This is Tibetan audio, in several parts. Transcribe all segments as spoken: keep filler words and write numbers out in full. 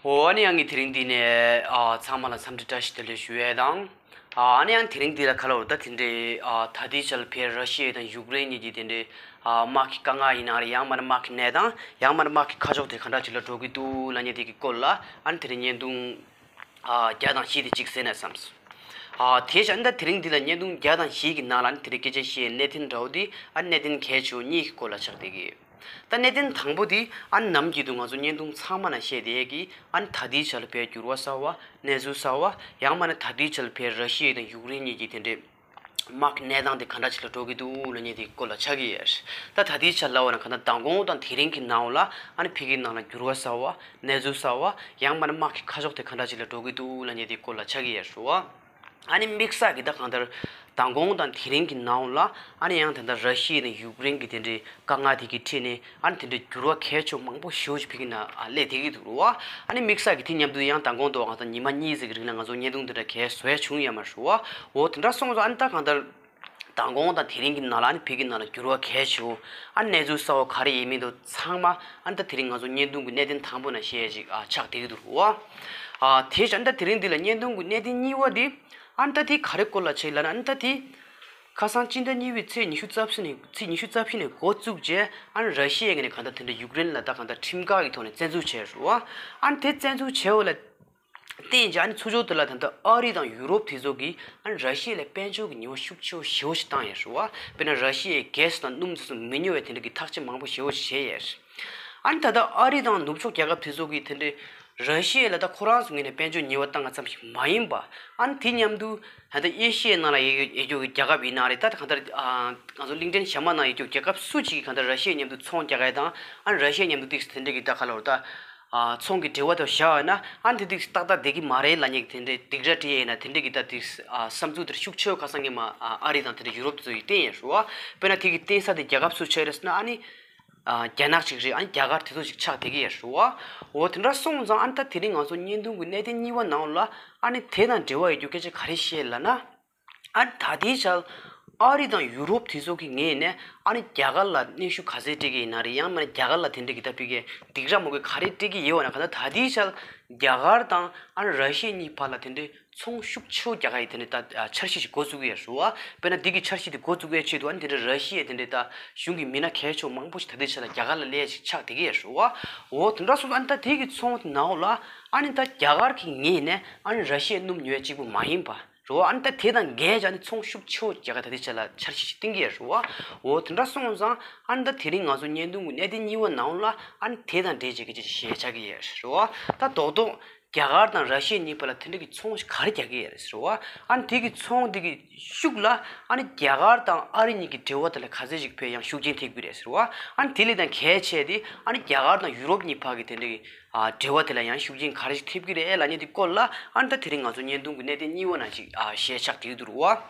འོ་ཨ་ནི་ཡང་གི་དེ་རིང་འདི་ནས་ཨ་ཚང་མ་ལ་འཚམས་འདྲི་བཀྲ་ཤིས་བདེ་ལེགས་ཞུ་ཡས་དང་། ཨ་ཨ་ནི་ཡང་དེ་རིང་འདི་ལ་ག་ལ་འོ་ད་དེ་འདྲའི་ཨ་ད་ལྟའི་ཆར་ཕེ་ར་ཤི་ཡ་དང་ཡུཀ་རེན་གཉིས་ཀྱི་དེ་འདྲའི་ཨ་དམག་གི་དཀའ་ངལ་ཡིན་ན་རེད། ཡང་མིན་ན་དམག་གི་གནས་སྟངས། ཡང་མིན་ན་དམག་གི་ཁ་ཕྱོགས་དེ་ག་འདྲ་ཅིག་ལ་འགྲོ་གི་འདུག་ལབ་མཁན་དེ་གི་སྐོར་ལ་ཨ་ནི་དེ་རིང་བརྙན་ཐུང་ཨ་བརྒྱ་དང་བཞི་དེ་གཅིག་གསན་ན་བསམས། ཨ་དེ་བཞིན་ད་དེ་རིང་འདི་ལ་བརྙན་ཐུང་བརྒྱ་དང་བཞི་གི་ནང་ལ་ཨ་ནི་དེ་རིང་སྐད་ཆ་བཤད་གནད་དོན་འདྲ་བོ་དེ་ཨ་གནད་དོན་གལ་ཆེ་བོ་གཉིས་ཀྱི་སྐོར་ལ་ཆགས་བསྡད་ཀྱི་ཡོད། ད་གནད་དོན་དང་པོ་དེ་ཨ་ནམ་གྱི་འདུག་ང་ཚོ་བརྙན་ཐུང་ཚང་མ་ན་བཤད་བསྡད་ཀྱི་ཨ་ནི་ད་ལྟའི་ཆར་ལ་ཕེ་འགྱུར་བ་གསར་བ་གནས་ཚུལ་གསར་བ། ཡང་མིན་ན་ད་ལྟའི་ཆར་ལ་ཕེ་ར་ཤི་ཡ་དང་ཡུཀ་རེན་གཉིས་ཀྱི་དེ་འདྲའི་དམག་གི་གནས་སྟངས་དེ་ག་འདྲ་ཅིག་ལ་འགྲོ་གི་འདུག་ལབ་མཁན་དེ་སྐོར་ལ་ཆགས་ཀྱི་ཡོད། ད་ད་ལྟའི་ཆར་ལ་འོ་ན་ག་ད་མདང་དགོང་དང་དེ་རིང་གི་ནང་ལ་ཨ་ནི་ཕ་གིའི་ནང་ལ་འགྱུར་བ་གསར་བ་གནས་ཚུལ་གསར་བ། ཡང་མིན་ན་དམག་གི་ཁ་ཕྱོགས་དེ་ག་འདྲ་ཅིག་ལ་འགྲོ་གི་འདུག་ལབ་མཁན་དེ་སྐོར་ལ་ཆགས་ཀྱི་ཡོད་རེད་བ། ཨ་ནི་དམིགས་བསལ་གྱི་ད་གང་ལྟར་མདང་དགོང་དང་དེ་རིང་གི་ནང་ལ་ཨ་ནི་ཡང་ད་ལྟ་ར་ཤི་ཡ་དང་ཡུཀ་རེན་གྱི་དེ་འདྲའི་དཀའ་ངལ་དེ་གི་འཁྲིས་ནས་ཨ་ནི་དེ་འདྲའི་འགྱུར་བ་གལ་ཆེ་བོ་མང་པོ་ཞེ་པོ་ཅིག་ཕ་གིའི་ནང་ཨ་སླེབས་བསྡད་ཀྱི་འདུག་རེད་བ། ཨ་ནི་དམིགས་བསལ་གྱི་དེ་མཉམ་དུ་ཡང་མདང་དགོང་དུ་ང་ཚོ་ཉི་མ་གཉིས་ཙམ་གྱི་རིང་ལ་ང་ཚོ་བརྙན་ཐུང་དེ་འདྲ་གས་བཟོ་ཡ་བྱུང་ཡོད་མ་རེད་བ། འོ་དེ་འདྲ་སོང་ཙང་ཨ་ནི་ད་གང་ལྟར་མདང་དགོང་དང་དེ་རིང་གི་ནང་ལ་ཨ་ནི་ཕ་གིའི་ནང་ལ་འགྱུར་བ་གལ་ཆེ་བོ་ཨ་ནི་གནས་ཚུལ་གསར་བ་ག་རེ་ཡིན་མིན་དུ་ཚང་མ་ཨ་ནི་ད་དེ་རིང་ང་ཚོ་བརྙན་ཐུང་གི་གནད་དོན་དང་པོ་ན་བཤད་ཡ་ཅིག་ཨ་ཆགས་བསྡད་ཀྱི་འདུག་རེད་བ། ཨ་དེ་བཞིན་ད་དེ་རིང་འདི་ལ་བརྙན་ཐུང་གི་གནད་དོན་གཉིས་པ་འདི་ཨ་ནི་ད་དེ་ག་རེ་སྐོར་ལ་ཆགས་ལབ་ན་ཨ་ནི་ད་དེ་ཁ་སང་སྤྱི་ཟླ་གཉིས་པའི་ཚེས་ཉི་ཤུ་རྩ་བཞི་ནས་ཚེས་ཉི་ཤུ་རྩ་བཞི་ནས་འགོ་བཙུགས་རྗེས་ཨ་ནི་ར་ཤི་ཡ་ངོས་ནས་གང་ལྟར་དེ་འདྲ་ཡུཀ་རེན་ལ་ད་གང་ལྟར་ཁྲིམས་འགལ་གྱི་ཐོག་ནས་བཙན་འཛུལ་བྱས་རེད་བ། ཨ་ནི་དེ་བཙན་འཛུལ་བྱས་པ་ལ་བརྟེན་རྗེས་ཨ་ནི་ཚུར་ཕྱོགས་དེ་ལ་ད་ལྟ་ཨ་རི་དང་ཡུ་རོབ་དེ་ཚོ་གིས་ཨ་ནི་ར་ཤི་ཡ་ལ་དཔལ་འབྱོར་གྱི་ཉེས་པ་ཤུགས་ཆེ་བོ་ཞེ་པོ་ཞིག་བཏང་ཡོད་རེད་བ། དཔེར་ན་ར་ཤི་ཡའི་གྷེ་སི་དང་སྣུམ་དེ་ཚོ་མི་ཉོ་བའི་དེ་འདྲ་གི་ཐག་གཅོད་མང་པོ་ཞེ་པོ་ཞིག་བྱས་ཡོད་རེད། ཨ་ནི་ད་ལྟ་ཨ་རི་དང་ནུབ་ཕྱོགས་རྒྱལ་ཁབ་དེ་ཚོ་གིས་དེ་འདྲའི་ར་ཤི་ཡ་ལ་ད་ཁོ་རང་ཚོ་ངོས་ནས་དཔལ་འབྱོར་ཉེས་པ་བཏང་བ་ཙམ་ཞིག་མ་ཡིན་པ། ཨ་ནི་དེ་མཉམ་དུ་ད་ལྟ་ཨེ་ཤི་ཡའི་ནང་ལ་ཡོད་ཡོད་རྒྱུ་གི་རྒྱལ་ཁབ་ཡིན་ན་རེད། ད་གང་ལྟར་ཨ་ང་ཚོ་གླིང་ཕྲན་གཞན་པ་ནང་ཡོད་རྒྱུ་རྒྱལ་ཁབ་སུ་ཞིག་གིས་གང་ལྟར་ར་ཤི་ཡ་མཉམ་དུ་ཚོང་རྒྱག་ཡ་དང་ཨ་ནི་ར་ཤི་ཡ་མཉམ་དུ་ཏིག་དེ་འདྲ་གི་ད་ག་ལ་བར་ད་ཨ་ཚོང་གི་འབྲེལ་བ་དེ་བཞག་ཡོད་ན་ཨ་ནི་དེ་ཏིག་ཏག་ཏག་བསྡད་ཀྱི་མ་རེད་ལབ་མཁན་གྱི་དེ་འདྲའི་སྡིགས་ར་སྤྲད་ཡ་ཡིན་ན་དེ་འདྲ་གི་ད་ཏིག་ཨ་བསམ་ཚུལ་དེར་ཤུགས་ཆེ་བོ་ཁ་སང་གི་མ་ཨ་ཨ་རི་དང་དེ་འདྲ་ཡུ་རོབ་དེ་ཚོ་ཡིས་བསྟན་ཡོད་རེད་བ། དཔེར་ན་དེ་གི་བརྟེན་ས་དེ་རྒྱལ་ཁབ་སུ་ཆགས་རེད་ཟེར་ན་ཨ་ནི། ཨ་རྒྱ་ནག་ཅིག་རེད། ཨ་ནི་རྒྱ་གར་དེ་ཚོ་ཅིག་ཆགས་བསྡད་ཀྱི་ཡོད་རེད་བ། འོ་དེ་འདྲ་སོང་ཙང་ཨ་ནི་ད་དེ་རིང་ང་ཚོ་བརྙན་ཐུང་གི་གནད་དོན་གཉིས་པ་ནང་ལ་ཨ་ནི་དེ་དང་འབྲེལ་བ་ཡོད་རྒྱུ་སྐད་ཆ་ག་རེ་བཤད་ལབ་ན། ཨ་ནི་ད་ལྟའི་ཆར་ཨ་རི་དང་ཡུ་རོབ་དེ་ཚོ་གི་ངོས་ནས་ཨ་ནི་རྒྱ་གར་ལ་གནོན་ཤུགས་ག་ཚད་སྤྲད་ཀྱི་ཡིན་ན་རེད། ཡང་མིན་ན་རྒྱ་གར་ལ་དེ་འདྲ་གི་ད་ཕ་གིའི་སྡིགས་ར་མང་པོ་ག་རེ་སྤྲད་ཀྱི་ཡོད་པ་ན། ག་ད་ད་ལྟའི་ཆར་རྒྱ་གར་དང་ཨ་ནི་ར་ཤི་ཡ་གཉིས་བར་ལ་དེ་འདྲའི་ཚོང་ཤུགས་ཆེ་བོ་རྒྱག་ག་ཡི་དེ་འདྲའི་ད་འཆར་གཞི་ཞིག་འགོ་བཙུགས་ཀྱི་ཡོད་རེད་བ། དཔེར་ན་འདི་གི་འཆར་གཞི་དེ་འགོ་བཙུགས་པའི་ཆེད་དུ་ཨ་ནི་དེ་འདྲའི་ར་ཤི་ཡས་དེ་འདྲའི་ད་གཞུང་གི་མི་སྣ་གལ་ཆེ་བོ་མང་པོ་ཞིག་ད་ལྟའི་ཆ་ལ་རྒྱ་གར་ལ་སླེབས་ཡ་ཞིག་ཆགས་བསྡད་ཀྱི་ཡོད་རེད་བ། འོ་དེ་འདྲ་སོང་ཙང་ཨ་ནི་ད་དེ་གི་ཚོང་དེ་ནང་ལོགས་ལ་ཨ་ནི་ད་རྒྱ་གར་གི་ངོས་ནས་ཨ་ནི་ར་ཤི་ཡས་སྣུམ་ཉོ་ཡ་གཅིག་པུ་མ་ཡིན་པ་རེད་བ། ཨ་ནི་ད་དེ་དང་འགལ་བྱས་ཨ་ནི་ཚོང་ཤུགས་ཆེ་བོ་རྒྱག་ག་ད་ལྟའི་ཆ་ལ་འཆར་གཞི་ཞིག་བཏིང་གི་ཡོད་རེད་བ། འོ་དེ་འདྲ་སོང་ཙང་ཨ་ནི་ད་དེ་རིང་ང་ཚོ་བརྙན་ཐུང་གི་གནད་དོན་གཉིས་པ་ནང་ལ་ཨ་ནི་དེ་དང་འབྲེལ་བྱས་ཀྱི་ཅིག་བཤད་ཆགས་ཀྱི་ཡོད་རེད་བ། ད་རྡོག་རྡོག་རྒྱ་གར་དང་ར་ཤི་ཡ་གཉིས་བར་ལ་དེ་འདྲ་གི་ཚོང་ག་རེ་རྒྱག་གི་ཡོད་རེད་ཟེར་བ། ཨ་ནི་དེ་གི་ཚོང་དེ་གི་ཤུགས་ལ་ཨ་ནི་རྒྱ་གར་དང་ཨ་རི་གཉིས་ཀྱི་འབྲེལ་བ་དེ་ལ་ག་ཚད་ཅིག་ཕར་ཡང་ཤུགས་རྐྱེན་ཐེབས་ཀྱི་རེད་ཟེར་བ། ཨ་ནི་དེ་ལས་ཀྱང་གལ་ཆེ་དེ་ཨ་ནི་རྒྱ་གར་དང་ཡུ་རོབ་གཉིས་བར་གྱི་དེ་འདྲ་གི་ཨ་འབྲེལ་བ་དེ་ལ་ཡང་ཤུགས་རྐྱེན་ག་རེ་ཞིག་ཐེབས་ཀྱི་རེད་ལབ་མཁན་དེ་སྐོར་ལ་ཨ་ནི་ད་དེ་རིང་ང་ཚོ་བརྙན་ཐུང་གི་གནད་དོན་གཉིས་པ་ནང་ཅིག་ཨ་བཤད་ཆགས་བསྡད་ཀྱི་འདུག་རེད་བ།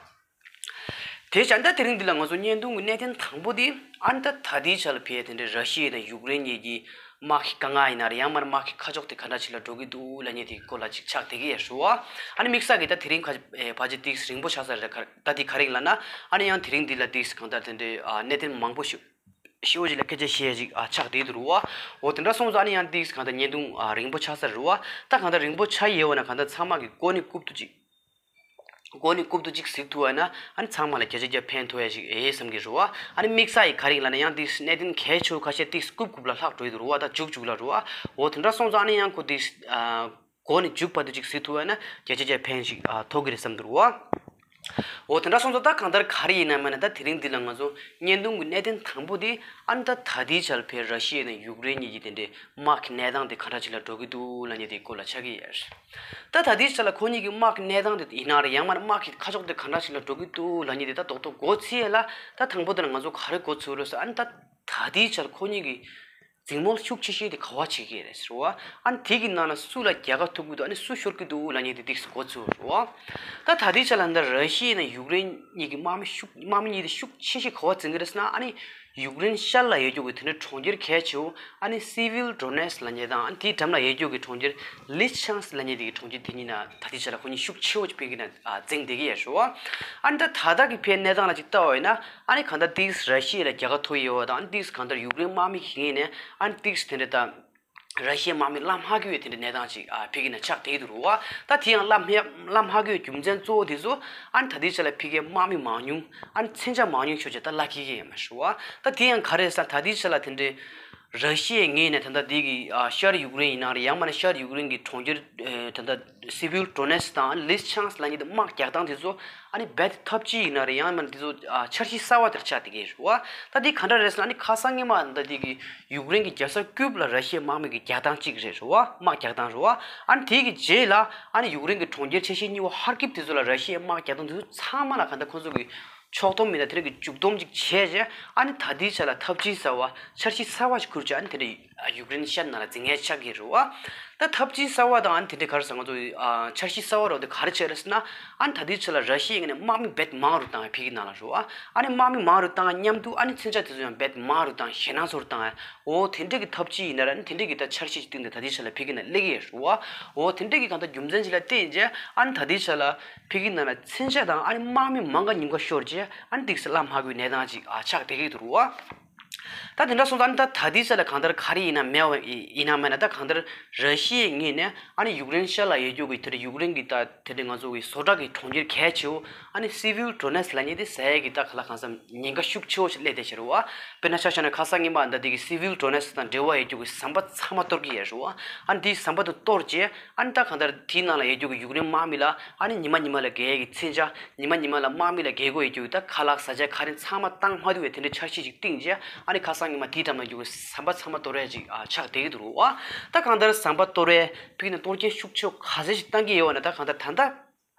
དེ་བྱས་ད་དེ་རིང་འདི་ལ་ང་ཚོ་བརྙན་ཐུང་གི་གནད་དོན་དང་པོ་དེ་ཨ་ནི་ད་ད་ལྟའི་ཆ་ལ་ཕར་དེ་འདྲའི་ར་ཤི་ཡ་དང་ཡུཀ་རེན་གཉིས་ཀྱི་དམག་གི་དཀའ་ངལ་ཡིན་ན་རེད། ཡང་མིན་ན་དམག་གི་ཁ་ཕྱོགས་དེ་ག་འདྲ་ཞིག་ལ་འགྲོ་གི་འདུག་ལབ་མཁན་དེ་སྐོར་ལ་ཅིག་ཆགས་བསྡད་ཀྱི་ཡོད་རེད་བ། ཨ་ནི་དམིགས་བསལ་གྱི་ད་དེ་རིང་ཁ་ཨེ་ཕལ་ཆེར་ཏིག་རིང་པོ་ཆགས་ས་རེད། ག་ད་དེ་ག་རེ་ཡིན་ལབ་ན་ཨ་ནི་ཡང་དེ་རིང་འདི་ལ་ཏིག་གང་ལྟར་དེ་འདྲའི་ཨ་གནད་དོན་མང་པོ་ཞིག་ཞེ་པོ་ཅིག་ལ་སྐད་ཆ་བཤད་ཅིག་ཨ་ཆགས་བསྡད་འདུག་རེད་བ། འོ་དེ་འདྲ་སོང་ཙང་ཨ་ནི་ཡང་ཏིག་གང་ལྟར་བརྙན་ཐུང་ཨ་རིང་པོ་ཆགས་ས་རེད་བ། ད་གང་ལྟར་རིང་པོ་ཆགས་ཡོད་པ་ན་གང་ལྟར་ཚང་མ་གི་མགོ་ནས་རྐུབ་ཏུ་ཅིག་མགོ་ནས་རྐུབ་ཏུ་གཅིག་གཟིགས་ཐུབ་པ་ན་ཨ་ནི་ཚང་མ་ལ་བརྒྱ་ཆ་བརྒྱ་ཕན་ཐོགས་ཡ་ཞིག་ཨེ་བསམ་གྱི་རེད་བ། ཨ་ནི་དམིགས་བསལ་ཡིན་ག་རེ་ཡིན་ལབ་ན་ཡང་ཏིག་གནད་དོན་གལ་ཆེ་བོ་ཁ་ཤས་ཏིག་རྐུབ་རྐུབ་ལ་ལྷག་འགྲོ་ཡི་འདུག་རེད་བ། ད་རྒྱུག་རྒྱུག་ལ་རེད་བ། འོ་དེ་འདྲ་སོང་ཙང་ཨ་ནི་ཡང་ཁོ་ཏིག་ཨ་མགོ་ནས་མཇུག་བར་དུ་གཅིག་གཟིགས་ཐུབ་པ་ན་བརྒྱ་ཆ་བརྒྱ་ཕན་ཞིག་ཨ་ཐོགས་ཀྱི་རེད་བསམ་འདུག་རེད་བ། འོ་དེ་འདྲ་སོང་ཙང་ད་གང་ལྟར་ག་རེ་ཡིན་ན་མིན་ན་ད་དེ་རིང་འདི་ལ་ང་ཚོ་བརྙན་ཐུང་གི་གནད་དོན་དང་པོ་དེ་ཨ་ནི་ད་ད་ལྟའི་ཆར་ཕར་ར་ཤི་ཡ་དང་ཡུཀ་རེན་གཉིས་ཀྱི་དེ་འདྲའི་དམག་གི་གནས་སྟངས་དེ་ག་འདྲ་ཅིག་ལ་འགྲོ་གི་འདུག་ལབ་མཁན་དེའི་སྐོར་ལ་ཆགས་ཀྱི་ཡོད། ད་ད་ལྟའི་ཆ་ལ་ཁོ་གཉིས་ཀྱི་དམག་གི་གནས་སྟངས་དེ་ཡིན་ན་རེད། ཡང་མིན་ན་དམག་གི་ཁ་ཕྱོགས་དེ་ག་འདྲ་ཞིག་ལ་འགྲོ་གི་འདུག་ལབ་མཁན་དེ་ད་རྡོག་རྡོག་མགོ་ཚོས་ཡ་ལ། ད་དང་པོ་དེ་ལ་ང་ཚོ་ག་རེ་མགོ་ཚོས་རེད་ཟེར། ཨ་ནི་ད་ད་ལྟའི་ཆར་ཁོ་གཉིས་ཀྱི་འཛིང་མོ་ཤུགས་ཆེ་ཤོས་དེ་ག་བ་བྱེད་ཀྱི་རེད་ཟེར་བ། ཨ་ནི་དེ་གི་ནང་ན་སུ་ལ་རྒྱལ་ཁ་ཐོབ་ཀྱི་འདུག་ཨ་ནི་སུ་ཤོར་གྱི་འདུག་ལབ་མཁན་དེ་ཏིག་མགོ་ཚོས་རེད་བ། ད་ད་ལྟའི་ཆ་ལ་འདི་ར་ཤི་ཡ་ནས་ཡུཀ་རེན་གཉིས་ཀྱི་དམག་མི་ཤུགས་དམག་མི་གཉིས་དེ་ཤུགས་ཆེ་ཤོས་ག་བ་འཛིང་གི་རེད་ཟེར་ན། ཨ་ནི་ཡུཀ་རེན་ཤར་ལ་ཡོད་རྒྱུ་གི་དེ་འདྲའི་གྲོང་ཁྱེར་གལ་ཆེ་བོ་ཨ་ནི་སི་བིལ་ཌོ་ནེ་སི་ལབ་མཁན་དང་། ཨ་ནི་དེའི་འགྲམ་ལ་ཡོད་རྒྱུ་གི་གྲོང་ཁྱེར་ལི་ཆང་སི་ལབ་མཁན་དེ་གི་གྲོང་ཁྱེར་དེ་གཉིས་ན་ད་ལྟའི་ཆ་ལ་ཁོ་གཉིས་ཤུགས་ཆེ་བོ་ཅིག་སྤེལ་གྱི་ན་འཛིང་བསྡད་ཀྱི་ཡོད་རེད་བ། ཨ་ནི་ད་ད་ལྟ་གི་ཕའི་གནས་སྟངས་ལ་ཅིག་ལྟ་བ་ཡིན་ན་ཨ་ནི་གང་ལྟར་ཏིག་ར་ཤི་ཡ་ལ་རྒྱལ་ཁ་ཐོབ་ཡོད་པ་དང་། ཨ་ནི་ཏིག་གང་ལྟར་ཡུཀ་རེན་དམག་མི་གི་ངོས་ནས་ཨ་ནི་ཏིག་དེ་འདྲ་ད། ར་ཤི་ཡའི་དམག་མི་བླ་མ་གི་ཡོད་དེ་འདྲའི་གནས་སྟངས་ཅིག་ཨ་ཕ་གི་ན་ཆགས་བསྡད་འདུག་རུ་བ། ད་དེ་ཡང་བླ་མ་བླ་མ་གི་ཡོད་རྒྱུ་མཚན་གཙོ་བོ་དེ་ཚོ་ཨ་ནི་ད་ལྟའི་ཆ་ལ་ཕ་གིའི་དམག་མི་མང་ཉུང་ཨ་ནི་མཚོན་ཆ་མང་ཉུང་ཤོས་ཅིག་ད་ལ་ཁེལ་གི་ཡོད་མ་རེད་རུ་བ། ད་དེ་ཡང་ག་རེ་ཟེར་ན་ད་ལྟའི་ཆ་ལ་དེ་འདྲའི་ར་ཤི་ཡའི་ངོས་ནས་ད་ལྟ་དེ་གི་ཨ་ཤར་ཡུཀ་རེན་ཡིན་ན་རེད། ཡང་མིན་ན་ཤར་ཡུཀ་རེན་གི་གྲོང་ཁྱེར་ཨེ་ད་ལྟ་སི་བིལ་ཌོ་ནེ་སི་དང་ལི་སི་ཆང་སི་ལབ་མཁན་དེ་དམག་རྒྱག་སྟངས་དེ་ཚོ་ཨ་ནི་རྦད་དེ་ཐབས་ཇུས་ཡིན་ན་རེད། ཡང་མིན་ན་དེ་ཚོ་ཨ་འཆར་གཞི་གསར་བ་དེར་ཆགས་བསྡད་ཀྱི་རེད་བ། ད་དེ་ག་འདྲ་རེད་ཟེར་ན་ཨ་ནི་ཁ་སང་སྔོན་མ་ད་ལྟ་དེ་གི་ཡུཀ་རེན་གྱི་རྒྱལ་ས་ཀིབ་ལ་ར་ཤི་ཡའི་དམག་མི་གི་རྒྱག་སྟངས་གཅིག་རེད་རེད་བ། དམག་རྒྱག་སྟངས་རེད་བ། ཨ་ནི་དེ་གི་རྗེས་ལ་ཨ་ནི་ཡུཀ་རེན་གྱི་གྲོང་ཁྱེར་ཆེ་ཤོས་གཉིས་པ་ཧར་ཀིབ་དེ་ཚོ་ལ་ར་ཤི་ཡའི་དམག་རྒྱག་སྟངས་དེ་ཚོ་ཚང་མ་ལ་ག་འདྲ་ཁོང་ཚོ་གི་ཕྱོགས་སྡོམ་མི་སྣ་དེ་རིགས་ཀྱི་མཇུག་སྡོམ་ཅིག་བྱས་རྗེས་ཨ་ནི་ད་ལྟའི་ཆ་ལ་ཐབས་ཇུས་གསར་བ་འཆར་གཞི་གསར་བ་ཞིག་ཁུར་རྗེས་ཨ་ནི་དེ་འདྲ་ཡུཀ་རེན་ཤར་ནང་ལ་འཛིང་ངེས་ཆགས་ཀྱི་རེད་བ། ད་ཐབས་ཇུས་གསར་བ་དང་ཨ་ནི་དེ་འདྲའི་ག་རེ་ཟེར་ང་ཚོ་ཨ་འཆར་གཞི་གསར་བ་རོ་དེ་ག་རེ་བྱས་རེད་ཟེར་ན་ཨ་ནི་ད་ལྟའི་ཆ་ལ་ར་ཤི་ཡའི་ངོས་ནས་དམག་མི་རྦད་མང་རུ་བཏང་བའི་ཕ་གི་ནང་ལ་རེད་བ། ཨ་ནི་དམག་མི་མང་རུ་བཏང་མཉམ་དུ་ཨ་ནི་མཚོན་ཆ་དེ་ཚོ་ཡང་རྦད་མང་རུ་བཏང་ཞེད་སྣང་ཚོར་བཏང་ཨོ་དེ་འདྲ་གི་ཐབས་ཇུས་ཡིན་ན་ར་ཨ་ནི་དེ་འདྲ་གི་ད་འཆར་གཞི་ཞིག་བཏིང་སྟེ་ད་ལྟའི་ཆ་ལ་ཕ་གི་ནང་སླེབས་ཀྱི་རེད་བ། ཨོ་དེ་འདྲ་གི་གང་ལྟར་རྒྱུ་མཚན་ཞིག་ལ་བརྟེན་རྗེས་ཨ་ནི་ད་ལྟའི་ཆ་ལ་ཕ་གི་ནང་ལ་མཚོན་ཆ་དང་ཨ་ནི་དམག་མི་མང་ག་ཉུང་ག་ཤོར་རྗེས་ཨ་ནི་ཏོག་ཙམ་བླ་མ་གི་གནས་སྟངས་ཅིག་ཨ་ཆགས་བསྡད་ཀྱི་འདུག་རུ་བ། ད་དེ་འདྲ་སོང་ཙང་ཨ་ནི་ད་ད་ལྟའི་ཆ་ལ་གང་ལྟར་ག་རེ་ཡིན་ན་མེད་པ་ཡིན་ན་མེད་ན་ད་གང་ལྟར་ར་ཤི་ཡའི་ངོས་ནས་ཨ་ནི་ཡུཀ་རེན་ཤར་ལ་ཡོད་རྒྱུ་གི་དེ་འདྲ་ཡུཀ་རེན་གི་ད་དེ་འདྲ་ང་ཚོ་གི་བཟོ་གྲྭ་གི་གྲོང་ཁྱེར་གལ་ཆེ་བོ་ཨ་ནི་སི་བིལ་ཌོ་ནེ་སི་ལབ་མཁན་དེ་ཟ་ཡས་ཀྱི་ད་ག་ལ་གང་འཚམ་ཉེན་ཁ་ཤུགས་ཆེ་བོ་ཞིག་སླེབས་བསྡད་ཤག་རུ་བ། དཔེར་ན་ཆ་བཞག་ན་ཁ་སང་ཉིན་མ་ད་དེ་གི་སི་བིལ་ཌོ་ནེ་སི་དང་འབྲེལ་བ་ཡོད་རྒྱུ་གི་ཟམ་པ་ཚང་མ་གཏོར་གྱི་ཡོད་རུ་བ། ཨ་ནི་དེའི་ཟམ་པ་དེ་གཏོར་རྗེས་ཨ་ནི་ད་གང་ལྟར་དེའི་ནང་ལ་ཡོད་རྒྱུ་གི་ཡུཀ་རེན་དམག་མི་ལ་ཨ་ནི་ཉི་མ་ཉི་མ་ལ་རྒྱག་ཡས་ཀྱི་མཚོན་ཆ། ཉི་མ་ཉི་མ་ལ་དམག་མི་ལ་རྒྱག་དགོས་ཡོད་རྒྱུ་ད་ཁ་ལག་བཟའ་བཅའ་ག་རེ་ཚང་མ་བཏང་མ་ཐུབ་པའི་དེ་འདྲའི་འཆར་གཞི་ཞིག་བཏིང་རྗེས་ཨ་ནི་ཁ་སང་ཉི་མ་དེའི་འགྲམ་ལ་རྒྱུ་ཟམ་པ་ཚང་མ་གཏོར་ཡ་ཅིག་ཨ་ཆགས་བསྡད་ཀྱི་འདུག་རུ་བ། ད་གང་ལྟར་ཟམ་པ་གཏོར་བའི་ཕ་གི་ནས་གཏོར་སྐྱོན་ཤུགས་ཆེ་བ་ག་ཚད་ཞིག་བཏང་གི་ཡོད་ན་ད་གང་ལྟར་ད་ལྟ་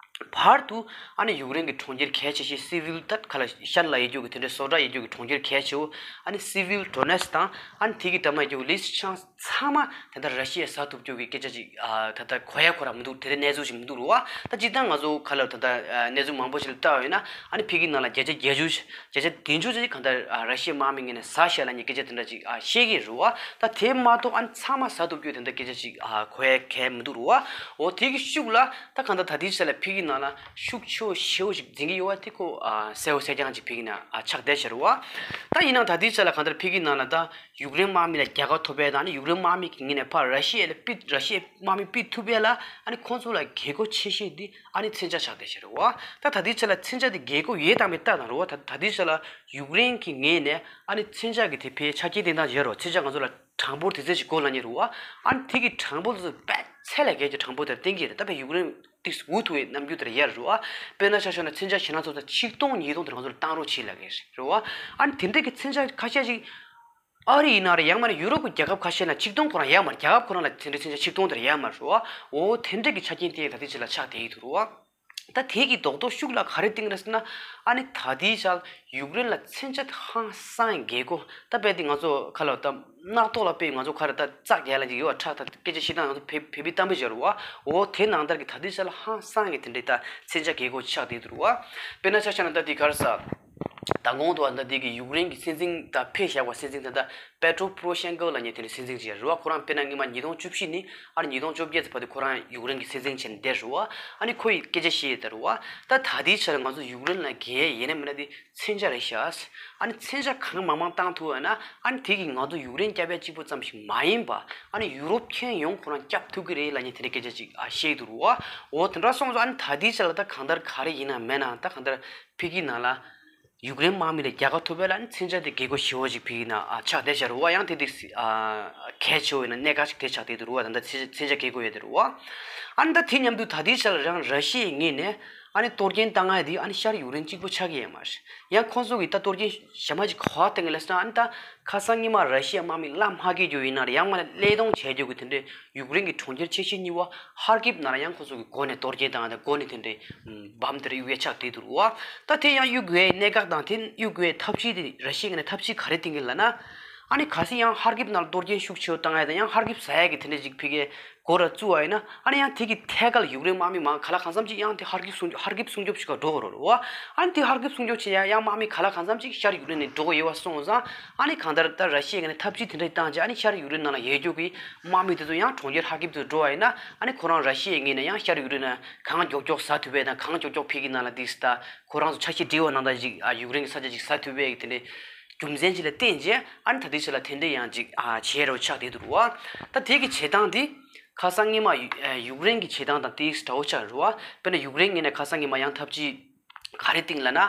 བར་དུ་ཨ་ནི་ཡུཀ་རེན་གྱི་གྲོང་ཁྱེར་གལ་ཆེ་ཤོས་སི་བིལ་ད་ག་ལ་ཤར་ལ་ཡོད་རྒྱུ་གི་དེ་འདྲའི་བཟོ་གྲྭ་ཡོད་རྒྱུ་གི་གྲོང་ཁྱེར་གལ་ཆེ་བོ་ཨ་ནི་སི་བིལ་ཌོ་ནེ་སི་དང་ཨ་ནི་དེ་གི་འགྲམ་ལ་ཡོད་རྒྱུ་ལི་སི་ཆང་ཚང་མ་ད་ལྟ་ར་ཤི་ཡས་ཟ་ཐུབ་རྒྱུ་གི་སྐད་ཆ་ཅིག་ཨ་ད་ལྟ་གོ་ཡ་ཁོ་རང་མི་འདུག་དེ་འདྲའི་གནས་ཚུལ་ཞིག་མི་འདུག་རུ་བ། ད་སྤྱིར་བཏང་ང་ཚོ་ག་ལ་ད་ལྟ་ཨ་གནས་ཚུལ་མང་པོ་ཞིག་ལ་ལྟ་བ་ཡིན་ན་ཨ་ནི་ཕ་གི་ནང་ལ་བརྒྱ་ཆ་བརྒྱད་ཅུ་བརྒྱ་ཆ་བདུན་ཅུ་ཅིག་གང་ལྟར་ཨ་ར་ཤི་ཡའི་དམག་མི་ངོས་ནས་ཟ་ཤག་ལབ་མཁན་སྐད་ཆ་དེ་འདྲ་ཅིག་ཨ་བཤད་ཀྱི་རུ་བ། ད་དེ་མ་གཏོགས་ཨ་ནི་ཚང་མ་ཟ་ཐུབ་རྒྱུ་དེ་འདྲ་སྐད་ཆ་ཅིག་ཨ་གོ་ཡ་གལ་མི་འདུག་རུ་བ། འོ་དེ་གི་ཤུགས་ལ་ད་གང་ལྟར་ད་ལྟའི་ཆ་ལ་ཕ་གི་ནང་ལ་ཤུགས་ཆེ་བོ་ཞེ་བོ་ཞིག་འཛིང་གི་ཡོད་བ་དེ་ཁོ་ཨ་གསལ་བོ་གསལ་རྐྱང་ཅིག་ཕ་གི་ནང་ཨ་ཆགས་བསྡད་ཤག་རུ་བ། ད་ཡིན་ནའང་ད་ལྟའི་ཆ་ལ་གང་ལྟར་ཕ་གི་ནང་ལ་ད་ཡུཀ་རེན་དམག་མི་ལ་རྒྱལ་ཁ་ཐོབ་པའི་དང་ནི་ཡུཀ་རེན་དམག་མི་གི་ངོས་ནས་ཕར་ར་ཤི་ཡ་ལ་ཕུད་ར་ཤི་ཡའི་དམག་མི་ཕུད་ཐུབ་པའི་ལ་ཨ་ནི་ཁོང་ཚོ་ལ་རྒྱལ་སྒོ་ཆེ་ཤོས་འདི་ཨ་ནི་མཚོན་ཆ་ཆགས་བསྡད་ཤག་རེད་བ། ད་ད་ལྟའི་ཆ་ལ་མཚོན་ཆ་འདི་རྒྱལ་སྒོ་ཡོད་དམ་མེད་ལྟ་དང་རེད་བ། ད་ད་ལྟའི་ཆ་ལ་ཡུཀ་རེན་གི་ངོས་ནས་ཨ་ནི་མཚོན་ཆ་གི་དེ་ཕའི་ཆ་རྐྱེན་བསྟན་སྟངས་ཡོད་རེད་བ། མཚོན་ཆ་ང་ཚོ་ལ་གྲངས་འབོར་དེ་ཚོ་ཞིག་དགོས་ལབ་མཁན་རེད་བ། ཨ་ནི་དེ་གི་གྲངས་འབོར་དེ་ཚོ་དཔེ་ཚད་ལས་བརྒལ་གྱི་གྲངས་འབོར་དེ་བསྟན་གྱི་རེད། ད་དཔེ་ཡུཀ་རེན་ཏིག་འུ་ཐུག་པའི་རྣམ་འགྱུར་དེ་ལ་ཡོད་རེད་བ། དཔེར་ན་ཆ་བཞག་ན་མཚོན་ཆ་ཞེད་སྣང་ཚོར་ས་ཆིག་སྟོང་ཉིས་སྟོང་དེ་ང་ཚོ་ལ་བཏང་རོགས་བྱེད་ལབ་མཁན་རེད་བ། ཨ་ནི་དེ་འདྲ་གི་མཚོན་ཆ་ཁ་ཤས་ཤིག་ཨ་རི་ཡིན་ན་རེད། ཡང་མིན་ན་ཡུ་རོབ་ཀྱི་རྒྱལ་ཁབ་ཁ་ཤས་ན་ཆིག་སྟོང་ཁོ་རང་ཡོད་མ་རེད། རྒྱལ་ཁབ་ཁོ་རང་ལ་དེ་འདྲའི་མཚོན་ཆ་ཆིག་སྟོང་དེ་རང་ཡོད་མ་རེད་བ། འོ་དེ་འདྲ་གི་ཆ་རྐྱེན་དེ་ད་ལྟའི་ཆ་ལ་ཆགས་བསྡད་ཀྱི་འདུག་རེད་བ། ད་དེ་གི་རྡོག་རྡོག་ཤུགས་ལ་ག་རེ་བཏིང་རེད་ཟེར་ན་ཨ་ནི་ད་ལྟའི་ཆར་ཡུཀ་རེན་ལ་མཚོན་ཆ་ཧང་སང་རྒྱལ་སྒོ་ད་དཔེ་དེ་ང་ཚོ་ཁ་ལ་ད་རྣག་ཐོག་ལ་དཔེ་ང་ཚོ་ཁ་ར་ད་ཙག་རྒྱལ་ལ་ཅིག་ཡོད་བ། ཁྲག་ད་སྐད་ཆ་བཤད་སྟངས་ང་ཚོ་བེ་བེ་བི་གཏམ་དཔེ་བྱ་རུ་བ། འོ་དེ་ནང་ལྟར་གི་ད་ལྟའི་ཆར་ལ་ཧང་སང་གི་དེ་འདྲའི་ད་མཚོན་ཆ་རྒྱལ་སྒོ་ཆགས་བསྡད་འདུག་རུ་བ། དཔེར་ན་ཆ་བཞག་ན་ད་དེ་ག་རེ་ཟ། མདང་དགོང་དུ་ད་ལྟ་དེ་གི་ཡུཀ་རེན་གྱི་སྲིད་འཛིན་ད་ཕེབས་བཞག་པ་སྲིད་འཛིན་ད་ལྟ་པེ་ཏྲོ་པོ་རོ་ཤེན་ཀོ་ལབ་མཁན་དེ་འདྲའི་སྲིད་འཛིན་ཅིག་རེད་བ། ཁོ་རང་དཔེར་ན་སྔོན་མ་ཉིས་སྟོང་བཅུ་བཞི་ནས་ཨ་ནི་ཉིས་སྟོང་བཅོ་བརྒྱད་ཙམ་བར་དུ་ཁོ་རང་ཡུཀ་རེན་གྱི་སྲིད་འཛིན་བྱས་ནས་བསྡད་རེད་བ། ཨ་ནི་ཁོ་ཡི་སྐད་ཆ་བཤད་ཡོད་ད་རེད་བ། ད་ད་ལྟའི་ཆར་ང་ཚོ་ཡུཀ་རེན་ལ་རྒྱལ་ཡིན་ན་མིན་ན་དེ་མཚོན་ཆ་རེད་ཤག་ཨ་ནི་མཚོན་ཆ་གང་མང་མང་བཏང་ཐུབ་ཡོད་ན་ཨ་ནི་དེ་གིས་ང་ཚོ་ཡུཀ་རེན་སྐྱབས་ཡ་གཅིག་པུ་ཙམ་ཞིག་མ་ཡིན་པ་ཨ་ནི་ཡུ་རོབ་ཁྱོན་ཡོངས་ཁོ་རང་སྐྱབས་ཐུབ་ཀྱི་རེད་ལབ་མཁན་དེ་འདྲའི་སྐད་ཆ་ཅིག་ཨ་བཤད་ཡོད་འདུག་རེད་བ། འོ་དེ་འདྲ་སོང་ཙང་ཨ་ནི་ད་ལྟའི་ཆར་ལ་ད་གང་ལྟར་ག་རེ་ཡིན་ན་མེད་ན་ད་གང་ལྟར་ཕ་གི་ནང་ལ། ཡུཀ་རེན་དམག་མི་ལ་རྒྱལ་ཁ་ཐོབ་པ་ལ་ནི་མཚོན་ཆ་དེ་རྒྱལ་སྒོ་ཞེ་བོ་ཞིག་ཕ་གི་ན་ཨ་ཆགས་བསྡད་ཤག་རེད་བ། ཡང་དེ་དེ་ཨ་གལ་ཆེ་བོ་ཡིན་ན་གནད་འགག་ཞིག་དེ་ཆགས་བསྡད་འདུག་རེད་བ། ད་ལྟ་མཚོན་ཆ་མཚོན་ཆ་རྒྱལ་སྒོ་ཡོད་དེ་རེད་བ། ཨ་ནི་ད་དེ་མཉམ་དུ་ད་ལྟའི་ཆ་ལ་རང་ར་ཤི་ཡའི་ངོས་ནས་ཨ་ནི་གཏོར་སྐྱོན་བཏང་ཡ་དེ་ཨ་ནི་ཤར་ཡུཀ་རེན་གཅིག་པོ་ཆགས་ཀྱི་ཡོད་མ་རེད། ཡང་ཁོང་ཚོ་གིས་ད་གཏོར་སྐྱོན་གཞན་པ་ཅིག་ག་པར་བཏང་གི་ལབ་ཟེར་ན་ཨ་ནི་ད་ཁ་སང་ཉི་མ་ར་ཤི་ཡའི་དམག་མི་བླ་མ་བཀལ་རྒྱུ་ཡིན་ན་རེད། ཡང་མིན་ན་བསླད་གཏོང་བྱས་རྒྱུ་གི་དེ་འདྲའི་ཡུཀ་རེན་གྱི་གྲོང་ཁྱེར་ཆེ་ཤོས་གཉིས་པ་ཧར་ཀིབ་ནང་ལ་ཡང་ཁོ་ཚོ་གི་འགོ་ནས་གཏོར་སྐྱོན་བཏང་དང་འགོ་ནས་དེ་འདྲའི་འབམ་དེར་གཡུག་ཡས་ཆགས་བསྡད་འདུག་རེད་བ། ད་དེ་ཡང་གཡུག་དགོས་གནད་འགག་དང་དེ་གཡུག་དགོས་ཐབས་ཤེས་དེ་ར་ཤི་ཡ་ནས་ཐབས་ཤེས་ག་རེ་བཏིང་གི་ལབ་ན། ཨ་ནི་གལ་སྲིད་ཡང་ཧར་ཀིབ་ནང་ལ་གཏོར་སྐྱོན་ཤུགས་ཆེ་བོ་བཏང་ཡས་དང་ཡང་ཧར་ཀིབ་ཟ་ཡས་ཀྱི་དེ་འདྲའི་ཅིག་ཕ་གིའི་འགོ་ར་བཙུགས་པ་ཡིན་ན་ཨ་ནི་ཡང་དེ་གི་ཐད་ཀར་ལ་ཡུཀ་རེན་དམག་མི་མང་ག་ལ་གང་འཚམ་ཅིག་ཡང་དེ་ཧར་ཀིབ་སྲུང་ཧར་ཀིབ་སྲུང་སྐྱོབ་བྱེད་ག་འགྲོ་དགོས་རེད་བ། ཨ་ནི་དེ་ཧར་ཀིབ་སྲུང་སྐྱོབ་བྱེད་ཡ་ཡང་དམག་མི་ག་ལ་གང་འཚམ་ཅིག་ཤར་ཡུཀ་རེན་ནས་འགྲོ་གི་ཡོད་པ་སོང་ཙང་ཨ་ནི་གང་ལྟར་ད་ར་ཤི་ཡའི་ངོས་ནས་ཐབས་ཇུས་དེ་འདྲ་བཏང་རྗེས་ཨ་ནི་ཤར་ཡུཀ་རེན་ནང་ལ་ཡོད་རྒྱུ་གི་དམག་མི་དེ་ཚོ་ཡང་གྲོང་ཁྱེར་ཧར་ཀིབ་དུ་འགྲོ་བ་ཡིན་ན་ཨ་ནི་ཁོ་རང་ར་ཤི་ཡའི་ངོས་ནས་ཡང་ཤར་ཡུཀ་རེན་ནང་གང་མགྱོགས་མགྱོགས་ཟ་ཐུབ་པའི་དང་གང་མགྱོགས་མགྱོགས་ཕ་གི་ནང་ལ་དེ་ད་ཁོ་རང་ཚོ་ཆ་ཤས་སྒྲིལ་བ་ནང་ད་ཅིག་ཨ་ཡུཀ་རེན་གྱི་ས་ཆ་ཅིག་ཟ་ཐུབ་པའི་དེ་འདྲའི་ རྒྱུ་མཚན་ཅིག་ལ་བརྟེན་བྱས་ཨ་ནི་ད་ལྟའི་ཆ་ལ་དེ་འདྲ་ཡང་ཅིག་ཨ་བྱས་རོ་ཆགས་བསྡད་འདུག་རུ་བ། ད་དེ་གི་བྱེད་སྟངས་དེ་ཁ་སང་སྔོན་མ་ཡུ་ཨ་ཡུཀ་རེན་གྱི་བྱེད་སྟངས་དང་ཏིག་ཙམ་འདྲ་བོ་ཆགས་རུ་བ། དཔེར་ན་ཡུཀ་རེན་ངོས་ནས་ཁ་སང་སྔོན་མ་ཡང་ཐབས་ཇུས་ག་རེ་བཏིང་ལབ་ན།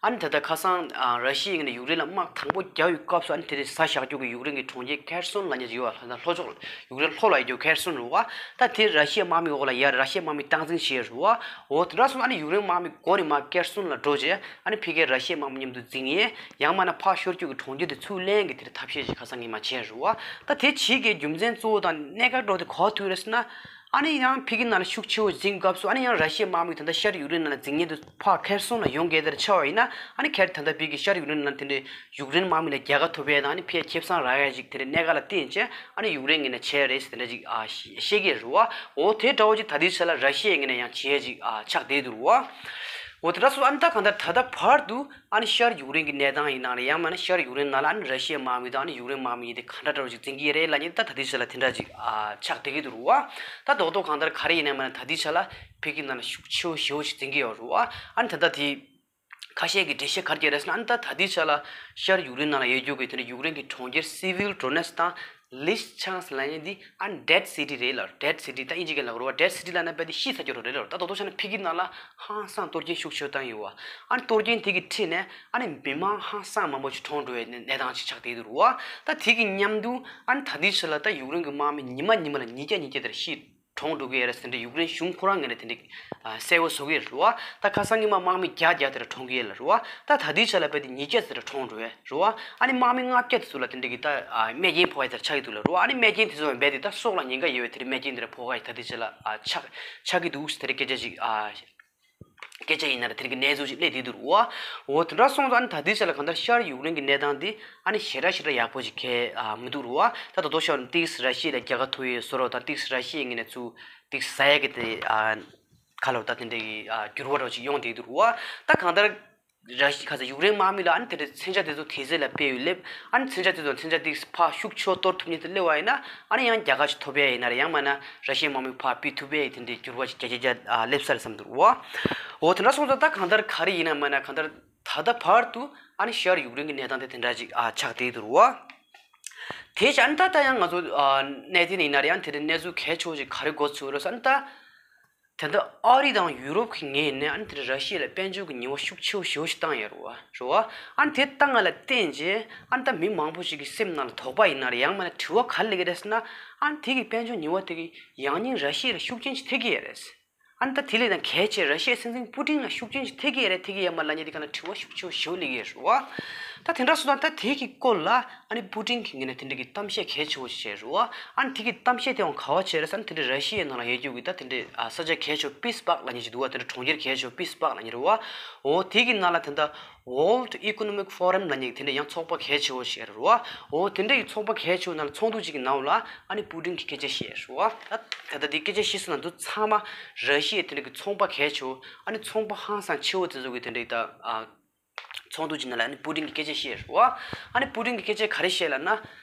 ཨ་ནི་ད་ལྟ་ཁ་སང་ཨ་ར་ཤི་ཡ་ངོས་ནས་ཡུཀ་རེན་ལ་དམག་དང་པོ་རྒྱག་ཡོད་སྐབས་སུ་ཨ་ནི་དེ་རིང་ཟ་བཞག་རྒྱུ་གི་ཡུཀ་རེན་གྱི་གྲོང་ཁྱེར་ཁེར་སོན་ལབ་མཁན་ཅིག་ཡོད་བ། ལྷོ་ཕྱོགས་ཡུཀ་རེན་ལྷོ་ལ་ཡོད་རྒྱུ་ཁེར་སོན་རུ་བ། ད་དེ་ར་ཤི་ཡ་དམག་མི་འོག་ལ་ཡར་ར་ཤི་ཡ་དམག་མི་སྟངས་འཛིན་བྱས་རུ་བ། འོ་དེ་འདྲ་སོང་ཨ་ནི་ཡུཀ་རེན་དམག་མི་མགོ་ནས་མར་ཁེར་སོན་ལ་འགྲོ་རྗེས་ཨ་ནི་ཕ་གིར་ར་ཤི་ཡ་དམག་མི་མཉམ་དུ་འཛིང་ཡས་ཡང་མིན་ན་ཕར་ཤོར་རྒྱུ་གི་གྲོང་ཁྱེར་དེ་ཚུར་ལེན་གི་དེ་འདྲ་ཐབས་ཤེས་ཤིག་ཁ་སང་སྔོན་མ་བྱས་རུ་བ། ད་དེ་བྱེད་ཀྱི་རྒྱུ་མཚན་གཙོ་བོ་དང་གནད་འགག་འདྲ་བོ་དེ་ག་པར་ཐུག་རེད་ཟེར་ན། ཨ་ནི་ཡང་ཕ་གི་ནང་ལ་ཤུགས་ཆེ་བོ་འཛིང་སྐབས་སུ་ཨ་ནི་ཡང་ར་ཤི་ཡའི་དམག་མི་ད་ལྟ་ཤར་ཡུཀ་རེན་ནང་ལ་འཛིང་མཁན་དུ་ཕར་ཁེར་སོན་ལ་ཡོང་གི་དེར་ཆ་བ་ཡིན་ན་ཨ་ནི་ཁེར་ད་ལྟ་ཕ་གི་ཤར་ཡུཀ་རེན་ནང་དེ་འདྲའི་ཡུཀ་རེན་དམག་མི་ལ་རྒྱལ་ཁ་ཐོབ་ཡས་དང་ཨ་ནི་ཕར་ཁེ་བཟང་རག་ཡས་ཅིག་དེ་འདྲའི་གནད་འགག་ལ་བརྟེན་བྱས་ཨ་ནི་ཡུཀ་རེན་ངོས་ནས་བྱས་རེད་ཟེར་དེ་འདྲ་ཅིག་ཨ་བཤད་ཀྱི་རེད་བ། འོ་དེ་འདྲ་བོ་ཅིག་ད་ལྟའི་ཆ་ལ་ར་ཤི་ཡའི་ངོས་ནས་ཡང་བྱས་ཅིག་ཨ་ཆགས་བསྡད་འདུག་རེད་བ། འོ་དེ་འདྲ་སོང་ཨ་ནི་ད་གང་ལྟར་ད་ལྟ་བར་དུ། ཨ་ནི་ཤར་ཡུཀ་རེན་གྱི་གནས་སྟངས་ཡིན་ནའང་རེད། ཡང་མིན་ན་ཤར་ཡུཀ་རེན་ནང་ལ་ཨ་ནི་ར་ཤི་ཡའི་དམག་མི་དང་ཨ་ནི་ཡུཀ་རེན་དམག་མི་གཉིས་དེ་ག་འདྲ་འདྲ་བོ་ཞིག་འཛིང་གི་ཡོད་རེད་ལབ་མཁན་ད་ད་ལྟའི་ཆ་ལ་དེ་འདྲ་ཅིག་ཨ་ཆགས་བསྡད་ཀྱི་འདུག་རུ་བ། ད་རྡོག་རྡོག་གང་ལྟར་ག་རེ་ཡིན་ནའང་མིན་ན་ད་ལྟའི་ཆ་ལ་ཕ་གི་ནང་ལ་ཤུགས་ཆེ་བོ་ཞེ་བོ་ཞིག་འཛིང་གི་ཡོད་རུ་བ། ཨ་ནི་ད་ལྟ་དེ་ཁ་ཤས་ཀྱི་འགྲེལ་བཤད་ག་རེ་བརྒྱབ་རེད་ཟེར་ན། ཨ་ནི་ད་ད་ལྟའི་ཆ་ལ་ཤར་ཡུཀ་རེན་ནང་ལ་ཡོད་རྒྱུ་གི་དེ་འདྲ་ཡུཀ་རེན་གྱི་གྲོང་ཁྱེར་སི་ཝིལ་ཌོ་ནེ་སི་དང་། ལིས་ཆང་སི་ལབ་མཁན་འདི་ཨ་ནི་ཌེཌ་སི་ཊི་རེད་ལབ། ཌེཌ་སི་ཊི་ད་དབྱིན་ཇི་སྐད་ལབ་རུ་བ། ཌེཌ་སི་ཊི་ལབ་ན་རྦད་དེ་ཤི་ཚར་རྒྱུ་རེད་ལབ། ད་རྡོག་རྡོག་ཆ་ན་ཕ་གི་ནང་ལ་ཧང་སང་གཏོར་སྐྱོན་ཤུགས་ཆེ་བཏང་ཡོད་བ། ཨ་ནི་གཏོར་སྐྱོན་དེ་གི་འཁྲིས་ནས་ཨ་ནི་མི་མང་ཧང་སང་མང་པོ་ཞིག་གྲོངས་འགྲོ་བའི་གནས་སྟངས་ཅིག་ཆགས་བསྡད་འདུག་རུ་བ། ད་དེ་གི་མཉམ་དུ་ཨ་ནི་ད་ལྟའི་ཆ་ལ་ད་ཡུཀ་རེན་གྱི་དམག་མི་ཉི་མ་ཉི་མ་ལ་ཉིས་བརྒྱ་ཉིས་བརྒྱ་དེར་ཤི་གྲོངས་འགྲོ་གི་ཡོད་རེད་ཟེར་འདྲ་ཡུཀ་རེན་གཞུང་ཁོ་རང་ངོས་ནས་དེ་འདྲ་གསལ་བོ་བཟོ་གི་ཡོད་རུ་བ། ད་ཁ་སང་ཉི་མ་དམག་མི་བརྒྱ་བརྒྱ་དེ་འདྲ་གྲོངས་གི་ཡོད་ལབ་རུ་བ། ད་ད་ལྟའི་ཆ་ལ་རྦད་དེ་ཉིས་བརྒྱ་དེ་འདྲ་གྲོངས་འགྲོ་བས། རུ་བ། ཨ་ནི་དམག་མི་ལྔ་བརྒྱ་དེ་ཚོ་ལ་དེ་འདྲ་གི་ད་ཨ་རྨས་སྐྱོན་ཕོག་ཡ་དེ་ཆགས་ཀྱི་འདུག་ལ་རུ་བ། ཨ་ནི་རྨས་སྐྱོན་དེ་ཚོ་རྦད་དེ་ད་སྲོག་ལ་ཉེན་ཁ་ཡོད་པའི་དེ་འདྲ་རྨས་སྐྱོན་དེ་འདྲ་ཕོག་ཡ་ད་ལྟའི་ཆ་ལ་ཨ་ཆགས་ཆགས་ཀྱི་འདུག་ཟེར་དེ་འདྲ་སྐད་ཆ་ཞིག་ཨ་སྐད་ཆ་ཡིན་ན་ར་དེ་འདྲ་གི་གནས་ཚུལ་ཞིག་སླེབས་བསྡད་འདུག་རུ་བ། འོ་དེ་འདྲ་སོང་ཙང་ཨ་ནི་ད་ལྟའི་ཆ་ལ་གང་ལྟར་ཤར་ཡུཀ་རེན་གྱི་གནས་སྟངས་དེ་ཨ་ནི་ཞེ་དྲག་ཞེ་དྲག་ཡག་པོ་ཞིག་གས་ཨ་མི་འདུག་རུ་བ། ད་ད་དོ་ཤར་ཏིག་ཙམ་ར་ཤི་ཡ་ལ་རྒྱལ་ཁ་ཐོབ་ཡས་བཟོ་འདྲ་དང་ཏིག་ཙམ་ར་ཤི་ཡའི་ངོས་ནས་ཚུར་ཏིག་ཙམ་ཟ་ཡ་གི་དེ་ཨ་ག་ལབ་ད་དེ་འདྲ་གི་ཨ་འགྱུར་བ་འདྲ་ཞིག་ཡོང་བསྡད་འདུག་རུ་བ། ད་གང་ལྟར་ར་ཤི་ཁ་ས་ཡུཀ་རེན་དམག་མི་ལ་ཨ་ནི་དེ་འདྲའི་མཚོན་ཆ་དེ་ཚོ་དེ་ཚོ་ལ་སྤེལ་ཡོད་སླེབས། ཨ་ནི་མཚོན་ཆ་དེ་ཚོ་མཚོན་ཆ་ཏིག་ཙམ་ཕར་ཤུགས་ཆེ་བོ་གཏོར་ཐུབ་མཁན་དེ་སླེབས་པ་ཡིན་ན་ཨ་ནི་ཡང་རྒྱལ་ཁ་ཞིག་ཐོབ་ཡ་ཡིན་ན་རེད། ཡང་མིན་ན་ར་ཤི་ཡའི་དམག་མི་ཕར་ཕུད་ཐུབ་ཡ་ཡི་དེ་འདྲའི་འགྱུར་བ་ཞིག་རྒྱ་རྒྱ་རྒྱ་ཨ་སླེབས་ས་རེད་བསམ་འདུག་རུ་བ། འོ་དེ་འདྲ་སོང་ཙང་ད་གང་ལྟར་ག་རེ་ཡིན་ན་མིན་ན་གང་ལྟར་ད་ལྟ་བར་དུ་ཨ་ནི་ཤར་ཡུཀ་རེན་གྱི་གནས་སྟངས་དེ་དེ་འདྲ་ཅིག་ཨ་ཆགས་བསྡད་འདུག་རུ་བ། དེ་བཞིན་ཨ་ནི་ད་ལྟ་ཡང་ང་ཚོ་ཨ་གནས་སྟངས་ཡིན་ན་རེད། ཡང་དེ་འདྲའི་གནས་ཚུལ་གལ་ཆེ་བོ་ཞིག་ག་རེ་འགོ་ཚུགས་རེད་ཟེར་ན། ད་ད་ལྟ་ཨ་རི་དང་ཡུ་རོབ་ཀྱི་ངོས་ནས་ཨ་ནི་དེ་འདྲ་ར་ཤི་ཡ་ལ་དཔལ་འབྱོར་གྱི་ཉེས་པ་ཤུགས་ཆེ་བོ་ཞེ་པོ་ཞིག་བཏང་ཡོད་རེད་བ། རེད་བ། ཨ་ནི་དེ་བཏང་ཡ་ལ་བརྟེན་བྱས་ཨ་ནི་ད་མི་མང་པོ་ཞིག་གི་སེམས་ནང་ལ་དོགས་པ་ཡིན་ན་རེད། ཡང་མིན་ན་དྲི་བ་ག་རེ་སླེབས་ཀྱི་རེད་ཟེར་ན། ཨ་ནི་དེ་གི་དཔལ་འབྱོར་ཉེས་པ་དེ་གི་ཡང་སྙིང་ར་ཤི་ཡ་ལ་ཤུགས་རྐྱེན་ཞིག་ཐེབས་ཀྱི་ཡོད་རེད། ཨ་ནི་ད་དེ་ལས་ད་གལ་ཆེ་ར་ཤི་ཡའི་སྲིད་འཛིན་པུ་ཏིན་ལ་ཤུགས་རྐྱེན་ཞིག་ཐེབས་ཀྱི་ཡོད་རེད། ཐེབས་ཀྱི་ཡོད་མ་རེད་ལབ་མཁན་དེ་ག་ན་དྲི་བ་ཤུགས་ཆེ་བོ་ཞེ་པོ་སླེབས་ཀྱི་ཡོད་རེད་བ། ད་དེ་འདྲ་སོང་ཙང་ད་དེ་གི་སྐོར་ལ་ཨ་ནི་པུ་ཏིན་གྱི་ངོས་ནས་དེ་འདྲ་གི་གཏམ་བཤད་གལ་ཆེ་བོ་ཞིག་བྱས་རེད་བ། ཨ་ནི་དེ་གི་གཏམ་བཤད་དེའང་ག་བ་བྱས་རེད་ཟེར་ན། དེ་འདྲ་ར་ཤི་ཡའི་ནང་ལ་ཡོད་རྒྱུ་གི་ད་དེ་འདྲ་ཨ་ས་ཆ་གལ་ཆེ་བོ་པིས་སྦག་ལབ་མཁན་ཞིག་འདུག་བ། དེ་འདྲ་གྲོང་ཁྱེར་གལ་ཆེ་བོ་པིས་སྦག་ལབ་མཁན་རེད་བ། འོ་དེ་གི་ནང་ལ་ད་ལྟ་World Economic Forum ལབ་མཁན་དེ་འདྲ་ཡང་ཚོགས་པ་གལ་ཆེ་བོ་ཞིག་རེད་བ། འོ་དེ་འདྲ་ཡི་ཚོགས་པ་གལ་ཆེ་བོ་ནང་ལ་ཚོགས་འདུ་ཅིག་གི་ནང་ལ་ཨ་ནི་པུ་ཏིན་གྱིས་སྐད་ཆ་བཤད་རེད་བ། ད་ད་ལྟ་དེ་སྐད་ཆ་བཤད་ས་ན་འདུག་ཚང་མ་ར་ཤི་ཡའི་དེ་འདྲ་གི་ཚོང་པ་གལ་ཆེ་བོ་ཨ་ནི་ཚོང་པ་ཧང་སང་ཆེ་བོ་དེ་ཚོ་གི་དེ་འདྲ་ད་ཨ་ཚོགས་འདུ་ཅིག་ནང་ལ་ཨ་ནི་པུ་ཏིན་གྱིས་སྐད་ཆ་བཤད་རེད་བ། ཨ་ནི་པུ་ཏིན་གྱིས་སྐད་ཆ་ག་རེ་བཤད་ལབ་ན།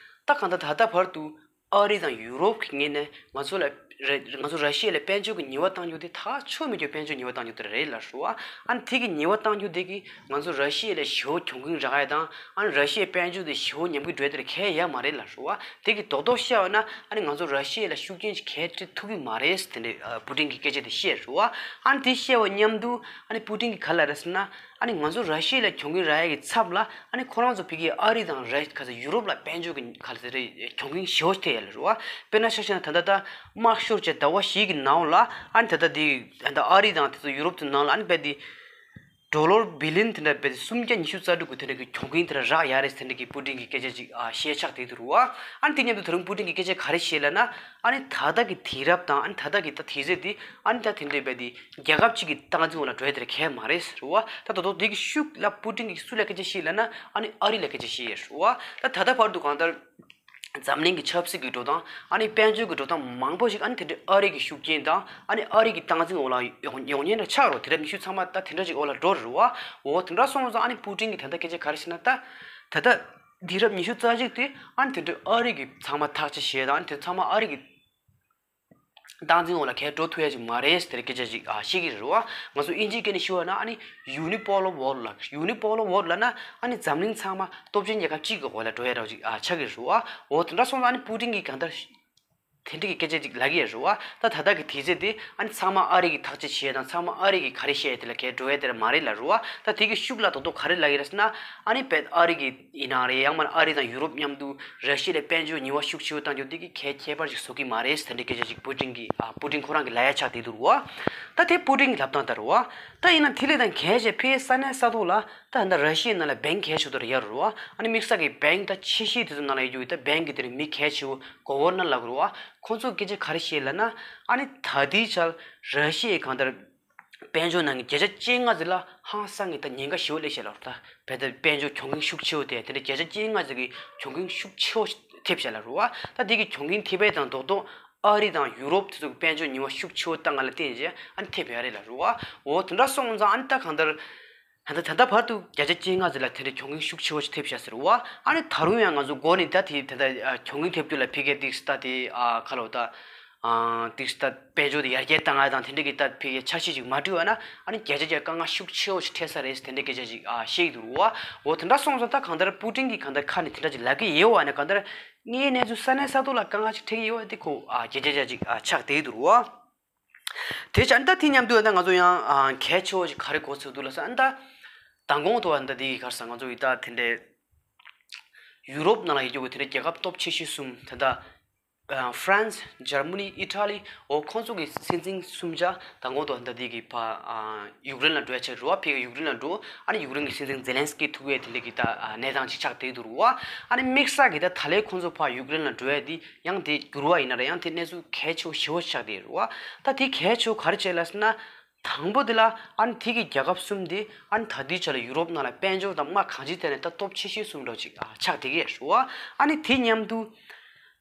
ད་གང་ལྟར་ད་ལྟ་བར་དུ་ཨ་རི་དང་ཡུ་རོབ་ཀྱི་ངོས་ནས་ང་ཚོ་ལ་རེ་ང་ཚོ་ར་ཤི་ཡ་ལ་དཔལ་འབྱོར་གྱི་ཉེས་པ་བཏང་རྒྱུ་དེ་ཐག་ཆོད་མི་རྒྱུ་དཔལ་འབྱོར་ཉེས་པ་བཏང་རྒྱུ་དེ་རེད་ལབ་རེད་བ། ཨ་ནི་དེ་གི་ཉེས་པ་བཏང་རྒྱུ་དེ་གིས་ང་ཚོ་ར་ཤི་ཡ་ལ་ཞེ་པོ་གྱོང་གུན་རག་ཡ་དང་ཨ་ནི་ར་ཤི་ཡའི་དཔལ་འབྱོར་དེ་ཞེ་པོ་ཉམས་རྒུད་འགྲོ་ཡ་དེ་གལ་ཡོད་མ་རེད་ལབ་རེད་བ། དེ་གི་རྡོག་རྡོག་བཤད་པ་ན་ཨ་ནི་ང་ཚོ་ར་ཤི་ཡ་ལ་ཤུགས་རྐྱེན་ཞིག་གལ་ཏེ་ཐུག་གི་མ་རེད་ཟེར་དེ་འདྲའི་ཨ་པུ་ཏིན་གྱིས་སྐད་ཆ་དེ་བཤད་རེད་བ། ཨ་ནི་དེ་བཤད་པ་མཉམ་དུ་ཨ་ནི་པུ་ཏིན་གྱིས་ག་ལབ་རེད་ཟེར་ན། ཨ་ནི་ང་ཚོ་ར་ཤི་ཡ་ལ་གྱོང་གུན་རག་ཡ་གི་ཚབ་ལ་ཨ་ནི་ཁོ་རང་ཚོ་ཕ་གི་ཨ་རི་དང་ར་ག་ཚོད་ཡུ་རོབ་ལ་དཔལ་འབྱོར་གྱི་ག་ཚོད་རེད་གྱོང་གུན་ཞེ་པོ་ཐེབས་ཡ་ལ་རེད་བ། དཔེར་ན་ཆ་བཞག་ན་ད་ལྟ་ད་དམག་ཤོར་བྱས་ཟླ་བ་བཞི་གི་ནང་ལ་ཨ་ནི་ད་ལྟ་དེ་ད་ལྟ་ཨ་རི་དང་དེ་ཚོ་ཡུ་རོབ་ཚོ་ནང་ལ་ཨ་ནི་རྦད་དེ་ཌོ་ལར་བི་ལི་ཡོན་དེ་འདྲ་རྦད་དེ་སུམ་བརྒྱ་ཉི་ཤུ་རྩ་དྲུག་གི་དེ་འདྲ་གི་གྱོང་གུན་དེ་འདྲ་རག་ཡ་རེད་ཟེར་འདྲ་གི་པུ་ཏིན་གྱི་སྐད་ཆ་ཅིག་ཨ་བཤད་ཆགས་བསྡད་འདུག་རེད་བ། ཨ་ནི་དེ་མཉམ་དུ་ད་རུང་པུ་ཏིན་གྱི་སྐད་ཆ་ག་རེ་བཤད་ལབ་ན། ཨ་ནི་ད་ལྟ་གི་དུས་རབས་དང་ཨ་ནི་ད་ལྟ་གི་ད་དུས་ཚོད་འདི་ཨ་ནི་ད་དེ་འདྲའི་རྦད་དེ་རྒྱལ་ཁབ་ཅིག་གི་སྟངས་འཛིན་འོག་ལ་འགྲོ་ཡ་དེ་ར་གལ་མ་རེད་ཟེར་བ། ད་ད་དུང་དེ་གི་ཤུགས་ལ་པུ་ཏིན་གྱིས་སུ་ལ་སྐད་ཆ་བཤད་ལབ་ན་ཨ་ནི་ཨ་རི་ལ་སྐད་ཆ་བཤད་ཡོད་ཟེར་བ། ད་ད་ལྟ་བར་དུ་གང་ལྟར་འཛམ་གླིང་གི་ཆབ་སྲིད་ཀྱི་འགྲོ་སྟངས་ཨ་ནི་དཔལ་འབྱོར་གྱི་འགྲོ་སྟངས་མང་པོ་ཞིག་ཨ་ནི་དེ་འདྲའི་ཨ་རི་གི་ཤུགས་རྐྱེན་དང་ཨ་ནི་ཨ་རི་གི་སྟངས་འཛིན་འོག་ལ་ཡོང་ཡོང་ཉེན་ར་ཆགས་རོགས། དུས་རབས་ཉི་ཤུ་ཚང་མ་ད་དེ་འདྲ་ཅིག་འོག་ལ་འགྲོ་རེད་བ། འོ་དེ་འདྲ་སོང་ཙང་ཨ་ནི་པུ་ཏིན་གྱིས་ད་ལྟ་སྐད་ཆ་ག་རེ་བཤད་ན། ད་ད་ལྟ་དུས་རབས་ཉི་ཤུ་རྩ་གཅིག་དེ་ཨ་ནི་དེ་འདྲའི་ཨ་རི་གི་ཚང་མ་ཐག་གཅོད་བྱས་དང་ཨ་ནི་དེ་ཚང་མ་ཨ་རི་གི་སྟངས་འཛིན་འོག་ལ་གས་འགྲོ་ཐུབ་ཡ་ཅིག་མ་རེད་ཟེར་སྐད་ཆ་ཅིག་ཨ་བཤད་ཀྱི་རེད་བ། ང་ཚོ་དབྱིན་ཇིའི་སྐད་ནས་ཞུ་བ་ན་ཨ་ནི་ཡུ་ནི་པོ་ལར་ཝོར་ལྡ་ལབ། ཡུ་ནི་པོ་ལར་ཝོར་ལྡ་ལབ་ན་ཨ་ནི་འཛམ་གླིང་ཚང་མ་སྟོབས་ཆེན་རྒྱལ་ཁབ་གཅིག་གི་འོག་ལ་འགྲོ་ཡ་འདྲ་བོ་ཅིག་ཨ་ཆགས་ཀྱི་རེད་བ། འོ་དེ་འདྲ་སོང་ཙང་ཨ་ནི་པུ་ཏིན་གྱིས་གང་ལྟར་དེ་འདྲ་གི་སྐད་ཆ་ཅིག་ལབ་ཀྱི་ཡོད་རེད་བ། ད་ད་ལྟ་གི་དུས་ཚོད་དེ་ཨ་ནི་ཚང་མ་ཨ་རི་གི་ཐག་གཅོད་བྱེད་ཡ་དང་ཚང་མ་ཨ་རི་གི་ག་རེ་བཤད་ཡ་དེ་ལ་གས་འགྲོ་ཡ་དེ་ར་མ་རེད་ལབ་རེད་བ། ད་དེ་གི་ཤུགས་ལ་རྡོག་རྡོག་ག་རེ་ལབ་ཀྱི་རེད་ཟེར་ན་ཨ་ནི་བེད་ཨ་རི་གི་ཡིན་ནའང་རེད། ཡང་མིན་ན་ཨ་རི་དང་ཡུ་རོབ་མཉམ་དུ་ར་ཤི་ཡ་ལ་དཔལ་འབྱོར་ཉེས་པ་ཤུགས་ཆེ་བོ་བཏང་རྒྱུ་དེ་གིས་གས་ཁྱད་པར་ཅིག་བཟོ་གི་མ་རེད་ཟེར་དེ་འདྲའི་སྐད་ཆ་ཅིག་པུ་ཏིན་གྱིས་ཨ་པུ་ཏིན་ཁོ་རང་གིས་ལབ་ཡ་ཆགས་བསྡད་འདུག་རེད་བ། ད་དེ་པུ་ཏིན་གྱི་ལབ་སྟངས་ལྟར་རེད་བ། ད་ཡིན་ན་དེ་ལས་ད་གས་བྱས་ཕ་གི་ས་གནས་ས་ཐོག་ལ་ད་ད་ར་ཤི་ཡའི་ནང་ལ་བེང་གས་ཆོག་དེ་འདྲ་ཡོད་རེད་བ། ཨ་ནི་དམིགས་བསལ་གྱི་བེང་ད་ཆེ་ཤོས་དེ་ཚོ་ནང་ལ་ཡོད་རྒྱུ་ད་བེང་གི་དེ་རིང་མི་གས་ཆེ་བོ་གོ་ཝར་ནར་ལབ་དགོས་རེད་བ། ཁོང་ཚོ་སྐད་ཆ་ག་རེ་བཤད་ལབ་ན་ཨ་ནི་ད་ལྟའི་ཆར་ར་ཤི་ཡའི་གང་ལྟར་དཔལ་འབྱོར་ནང་གི་བརྒྱ་ཆ་བཅོ་ལྔ་ཙམ་ལ་ཧང་སང་གི་ད་ཉེན་ཁ་ཞེ་པོ་སླེབས་ཤག་ལབ་རེད། ད་བལ་ད་དཔལ་འབྱོར་གྱོང་གུན་ཤུགས་ཆེ་བོ་དེ་དེ་འདྲ་བརྒྱ་ཆ་བཅོ་ལྔ་ཙམ་གྱི་གྱོང་གུན་ཤུགས་ཆེ་བོ་ཐེབས་ཤག་ལབ་རེད་བ། ད་དེ་གི་གྱོང་གུན་ཐེབས་པ་དང་རྡོག་རྡོག་ཨ་རི་དང་ཡུ་རོབ་དེ་ཚོ་གི་དཔལ་འབྱོར་ཉེས་པ་ཤུགས་ཆེ་བོ་བཏང་བ་ལ་བརྟེན་བྱས་ཨ་ནི་ཐེབས་ཡ་རེད་ལབ་རེད་བ། འོ་དེ་འདྲ་སོང་ཙང་ཨ་ནི་ད་གང་ལྟར་ད་ལྟ་ད་ལྟ་བར་དུ་བརྒྱ་ཆ་བཅོ་ལྔ་ཙམ་ལ་དེ་འདྲའི་གྱོང་གུན་ཤུགས་ཆེ་བོ་ཞིག་ཐེབས་ཤག་ཟེར་བ། ཨ་ནི་ད་རུང་ཡང་ང་ཚོ་འགོ་ནས་ད་དེ་ད་ལྟ་གྱོང་གུན་ཐེབས་རྒྱུ་ལ་ཕ་གིས་ཏིག་ད་དེ་ཨ་ཁ་ལོ་ད། ཨ་ཏིག་ད་དཔལ་འབྱོར་དེ་ཡར་རྒྱས་བཏང་ཡ་དང་དེ་འདྲ་གི་ད་ཕ་གིའི་འཆར་གཞི་ཅིག་མ་བསྒྲིགས་པ་ན་ཨ་ནི་བརྒྱ་ཆ་བརྒྱ་དཀའ་ངལ་ཤུགས་ཆེ་བོ་ཞིག་འཕྲད་ས་རེད་ཟེར་དེ་འདྲའི་སྐད་ཆ་ཅིག་ཨ་བཤད་ཀྱི་འདུག་རེད་བ། འོ་དེ་འདྲ་སོང་ཙང་ད་གང་ལྟར་པུ་ཏིན་གྱིས་གང་ལྟར་ཁ་ནས་དེ་འདྲ་ཅིག་ལབ་ཀྱི་ཡོད་བ་ན་གང་ལྟར་དངོས་གནས་ཚུལ་ས་གནས་ས་ཐོག་ལ་དཀའ་ངལ་ཅིག་འཕྲད་ཀྱི་ཡོད་བ་དེ་ཁོ་ཨ་བརྒྱ་ཆ་བརྒྱ་ཅིག་ཨ་ཆགས་བསྡད་ཀྱི་འདུག་རེད་བ། དེ་ཆ་ཨ་ནི་ད་དེ་མཉམ་དུ་ཨ་ནི་ད་ང་ཚོ་ཡང་ཨ་གལ་ཆེ་བོ་ཞིག་ག་རེ་གོ་ཚོད་འདུག་ལབ་ས་ཨ་ནི་ད་མདང་དགོང་ཐོག་ཨ་ནི་ད་དེ་གི་ག་རེ་ཟེར་ང་ཚོ་ཡི་ད་དེ་འདྲའི་ཡུ་རོབ་ནང་ལ་ཡོད་རྒྱུ་གི་དེ་འདྲའི་རྒྱལ་ཁབ་སྟོབས་ཆེ་ཤོས་གསུམ་ད་ལྟ་ཨ་ཧྥ་རན་སི། འཇར་མ་ནི། ཨི་ཊ་ལི། འོ་ཁོང་ཚོ་གི་སྲིད་འཛིན་གསུམ་ཆ་ད་དགོང་དུ་ད་ལྟ་དེ་གི་ཕ་ཨ་ཡུཀ་རེན་ལ་འགྲོ་ཡ་ཆགས་རེད་བ། ཕ་གི་ཡུཀ་རེན་ལ་འགྲོ། ཨ་ནི་ཡུཀ་རེན་གི་སྲིད་འཛིན་ཛེ་ལན་སི་ཀི་ཐུག་ཡས་དེ་འདྲ་གི་ད་ཨ་གནས་སྟངས་ཅིག་ཆགས་བསྡད་འདུག་རེད་བ། ཨ་ནི་དམིགས་བསལ་གི་ད་ད་ལན་ཁོང་ཚོ་ཕ་ཡུཀ་རེན་ལ་འགྲོ་ཡ་དེ་ཡང་དེ་འགྱུར་བ་ཡིན་ན་ར་ཡང་དེ་གནས་ཚུལ་གལ་ཆེ་བོ་ཞེ་བོ་ཆགས་བསྡད་རེད་བ། ད་དེ་གལ་ཆེ་བོ་ག་རེ་བྱས་ལབ་ཟེར་ན། དང་པོ་དེ་ལ་ཨ་ནི་དེ་གི་རྒྱལ་ཁབ་གསུམ་དེ་ཨ་ནི་ད་ལྟའི་ཆ་ལ་ཡུ་རོབ་ནང་ལ་དཔལ་འབྱོར་དང་དམག་གང་ཅིའི་ཐད་ནས་ད་སྟོབས་ཆེ་ཤོས་གསུམ་འདྲ་བོ་ཅིག་ཨ་ཆགས་བསྡད་ཀྱི་ཡོད་རེད་བ། ཨ་ནི་དེ་མཉམ་དུ་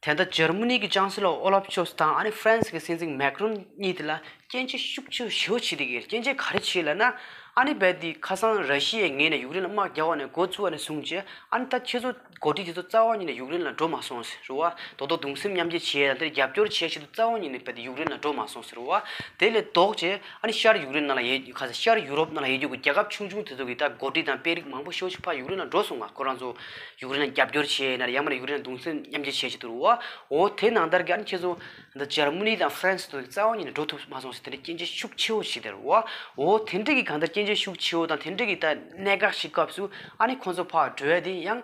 དེ་ད་འཇར་མ་ནི་གི་ཅང་སི་ལོ་ཨོ་ལབ་ཤོལ་ཚ་དང་ཨ་ནི་ཧྥ་རན་སི་གི་སྲིད་འཛིན་མེག་རོན་གཉིས་དེ་ལ་སྐྱོན་བརྗོད་ཤུགས་ཆེ་ཞེ་བོ་བྱེད་བསྡད་ཀྱི་ཡོད། སྐྱོན་བརྗོད་ག་རེ་བྱེད་ལབ་ན་ཨ་ནི་རྦད་དེ་ཁ་སང་ར་ཤི་ཡའི་ངོས་ནས་ཡུཀ་རེན་ལ་དམག་རྒྱག་པ་ནས་འགོ་བཙུགས་པ་ནས་བཟུང་བྱས་ཨ་ནི་ད་ཁྱེད་ཚོ་འགོ་ཁྲིད་དེ་ཚོ་རྩ་བ་ཉིད་ནས་ཡུཀ་རེན་ལ་འགྲོ་མ་སོང་ཟེར་རེད་བ། རྡོག་རྡོག་གདུང་སེམས་མཉམ་སྐྱེད་བྱེད་ཡ་དང་དེར་རྒྱབ་སྐྱོར་བྱེད་ཆེད་དུ་རྩ་བ་ཉིད་ནས་རྦད་དེ་ཡུཀ་རེན་ལ་འགྲོ་མ་སོང་ཟེར་བ། དེ་ལས་ལྡོག་བྱས་ཨ་ནི་ཤར་ཡུཀ་རེན་ནང་ལ་ཡོད་ཁ་ས་ཤར་ཡུ་རོབ་ནང་ལ་ཡོད་རྒྱུ་གི་རྒྱལ་ཁབ་ཆུང་ཆུང་དེ་ཚོ་གི་ད་འགོ་ཁྲིད་དང་དཔོན་རིགས་མང་པོ་ཤོས་ཤིག་ཕར་ཡུཀ་རེན་ལ་འགྲོ་སོང་ང་། ཁོ་རང་ཚོ་ཡུཀ་རེན་ལ་རྒྱབ་སྐྱོར་བྱས་ཡིན་ན་ཡང་མིན་ན་ཡུཀ་རེན་ལ་གདུང་སེམས་མཉམ་སྐྱེད་བྱེད་ཆེད་དུ་རེད་བ། འོ་དེ་ནང་ལྟར་གི་ཨ་ནི་ཁྱེད་ཚོ་ད་འཇར་མ་ནི་དང་ཧྥ་རན་སི་དེ་ཚོ་གི་རྩ་བ་ཉིད་ནས་འགྲོ་ཐུབ་མ་སོང་ཟེར་དེ་འདྲ་སྐྱོན་བརྗོད་ཤུགས་ཆེ་བོ་བྱས་བསྡད་རེད་བ། འོ་དེ་འདྲ་གི་གང་ལྟར་སྐྱོན་བརྗོད་ཤུགས་ཆེ་བོ་དང་དེ་འདྲ་གི་ད་གནད་འགག་ཞིག་སྐབས་སུ་ཨ་ནི་ཁོང་ཚོ་ཕར་འགྲོ་ཡ་དེ་ཡང་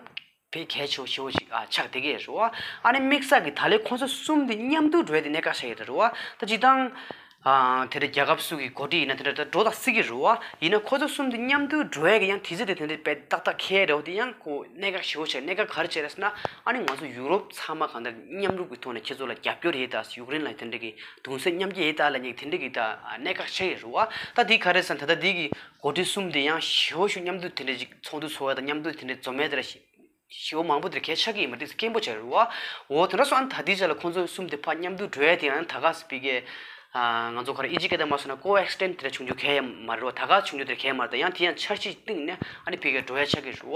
དཔེ་གལ་ཆེ་བོ་ཞེ་བོ་ཞིག་ཨ་ཆགས་བསྡད་ཀྱི་ཡོད་རེད་བ། ཨ་ནི་དམིགས་བསལ་གྱི་ད་ལན་ཁོང་ཚོ་གསུམ་དེ་མཉམ་དུ་འགྲོ་ཡ་དེ་གནད་འགག་ཆགས་ཡོད་རེད་བ། ད་སྤྱིར་བཏང་ཨ་དེ་འདྲ་རྒྱལ་ཁབ་སུ་གི་འགོ་ཁྲིད་ཡིན་ན་དེ་འདྲ་ད་འགྲོ་ད་སྲིད་ཀྱི་རེད་བ། ཡིན་ན་ཁོ་ཚོ་གསུམ་དེ་མཉམ་དུ་འགྲོ་ཡ་གི་ཡང་དུས་ཚོད་དེ་དེ་འདྲ་དཔེ་ཏག་ཏག་འཁེལ་ཡ་རེད་བ། དེ་ཡང་ཁོ་གནད་འགག་ཞེ་བོ་ཆགས། གནད་འགག་ག་རེ་བྱས་རེད་ཟེར་ན་ཨ་ནི་ང་ཚོ་ཡུ་རོབ་ཚང་མ་གང་ལྟར་མཉམ་རུབ་ཀྱི་ཐོག་ནས་ཁྱེད་ཚོ་ལ་རྒྱབ་སྐྱོར་ཡོད་ད། ཡུཀ་རེན་ལ་དེ་འདྲ་གི་གདུང་སེམས་མཉམ་སྐྱེད་ཡོད་ད་ལབ་མཁན་དེ་འདྲ་གི་ད་གནད་འགག་ཆགས་ཡོད་རེད་བ། ད་དེ་ག་རེ་ཟེར་ན་ད་ལྟ་དེ་གི་འགོ་ཁྲིད་གསུམ་དེ་ཡང་ཞེ་བོ་ཞིག་མཉམ་དུ་དེ་འདྲ་ཅིག་ཚོགས་འདུ་ཚོགས་ཡ་དང་མཉམ་དུ་དེ་འདྲ་འཛོམས་ཡ་དེ་འདྲ་ཞེ་བོ་མང་པོ་དེ་འདྲ་གལ་ཆགས་ཀྱི་ཡོད་མ་རེད། དེ་སྐྱེན་པོ་ཆགས་རེད་བ། འོ་དེ་འདྲ་སོང་ཨ་ནི་ད་ལྟའི་ཆ་ལ་ཁོང་ཚོ་གསུམ་དེ་ཕར་མཉམ་དུ་འགྲོ་ཡ་དེ་ཡང་ད་ག་སེ་ཕ་གི་ང་ཚོ་ག་རེ་ཨི་ཇི་སྐད་དང་མ་སོང་ན་ཀོ་ཨེག་སི་ཌེན་ཊི་དེ་འདྲ་བྱུང་རྒྱུ་གལ་ཡང་མ་རེད་བ། ད་ག་བྱུང་རྒྱུ་དེ་གལ་མ་རེད། ད་ཡང་དེ་ཡང་འཆར་གཞི་སྟེང་ནས་ཨ་ནི་ཕ་གི་འགྲོ་ཡ་ཆགས་ཀྱི་རེད་བ།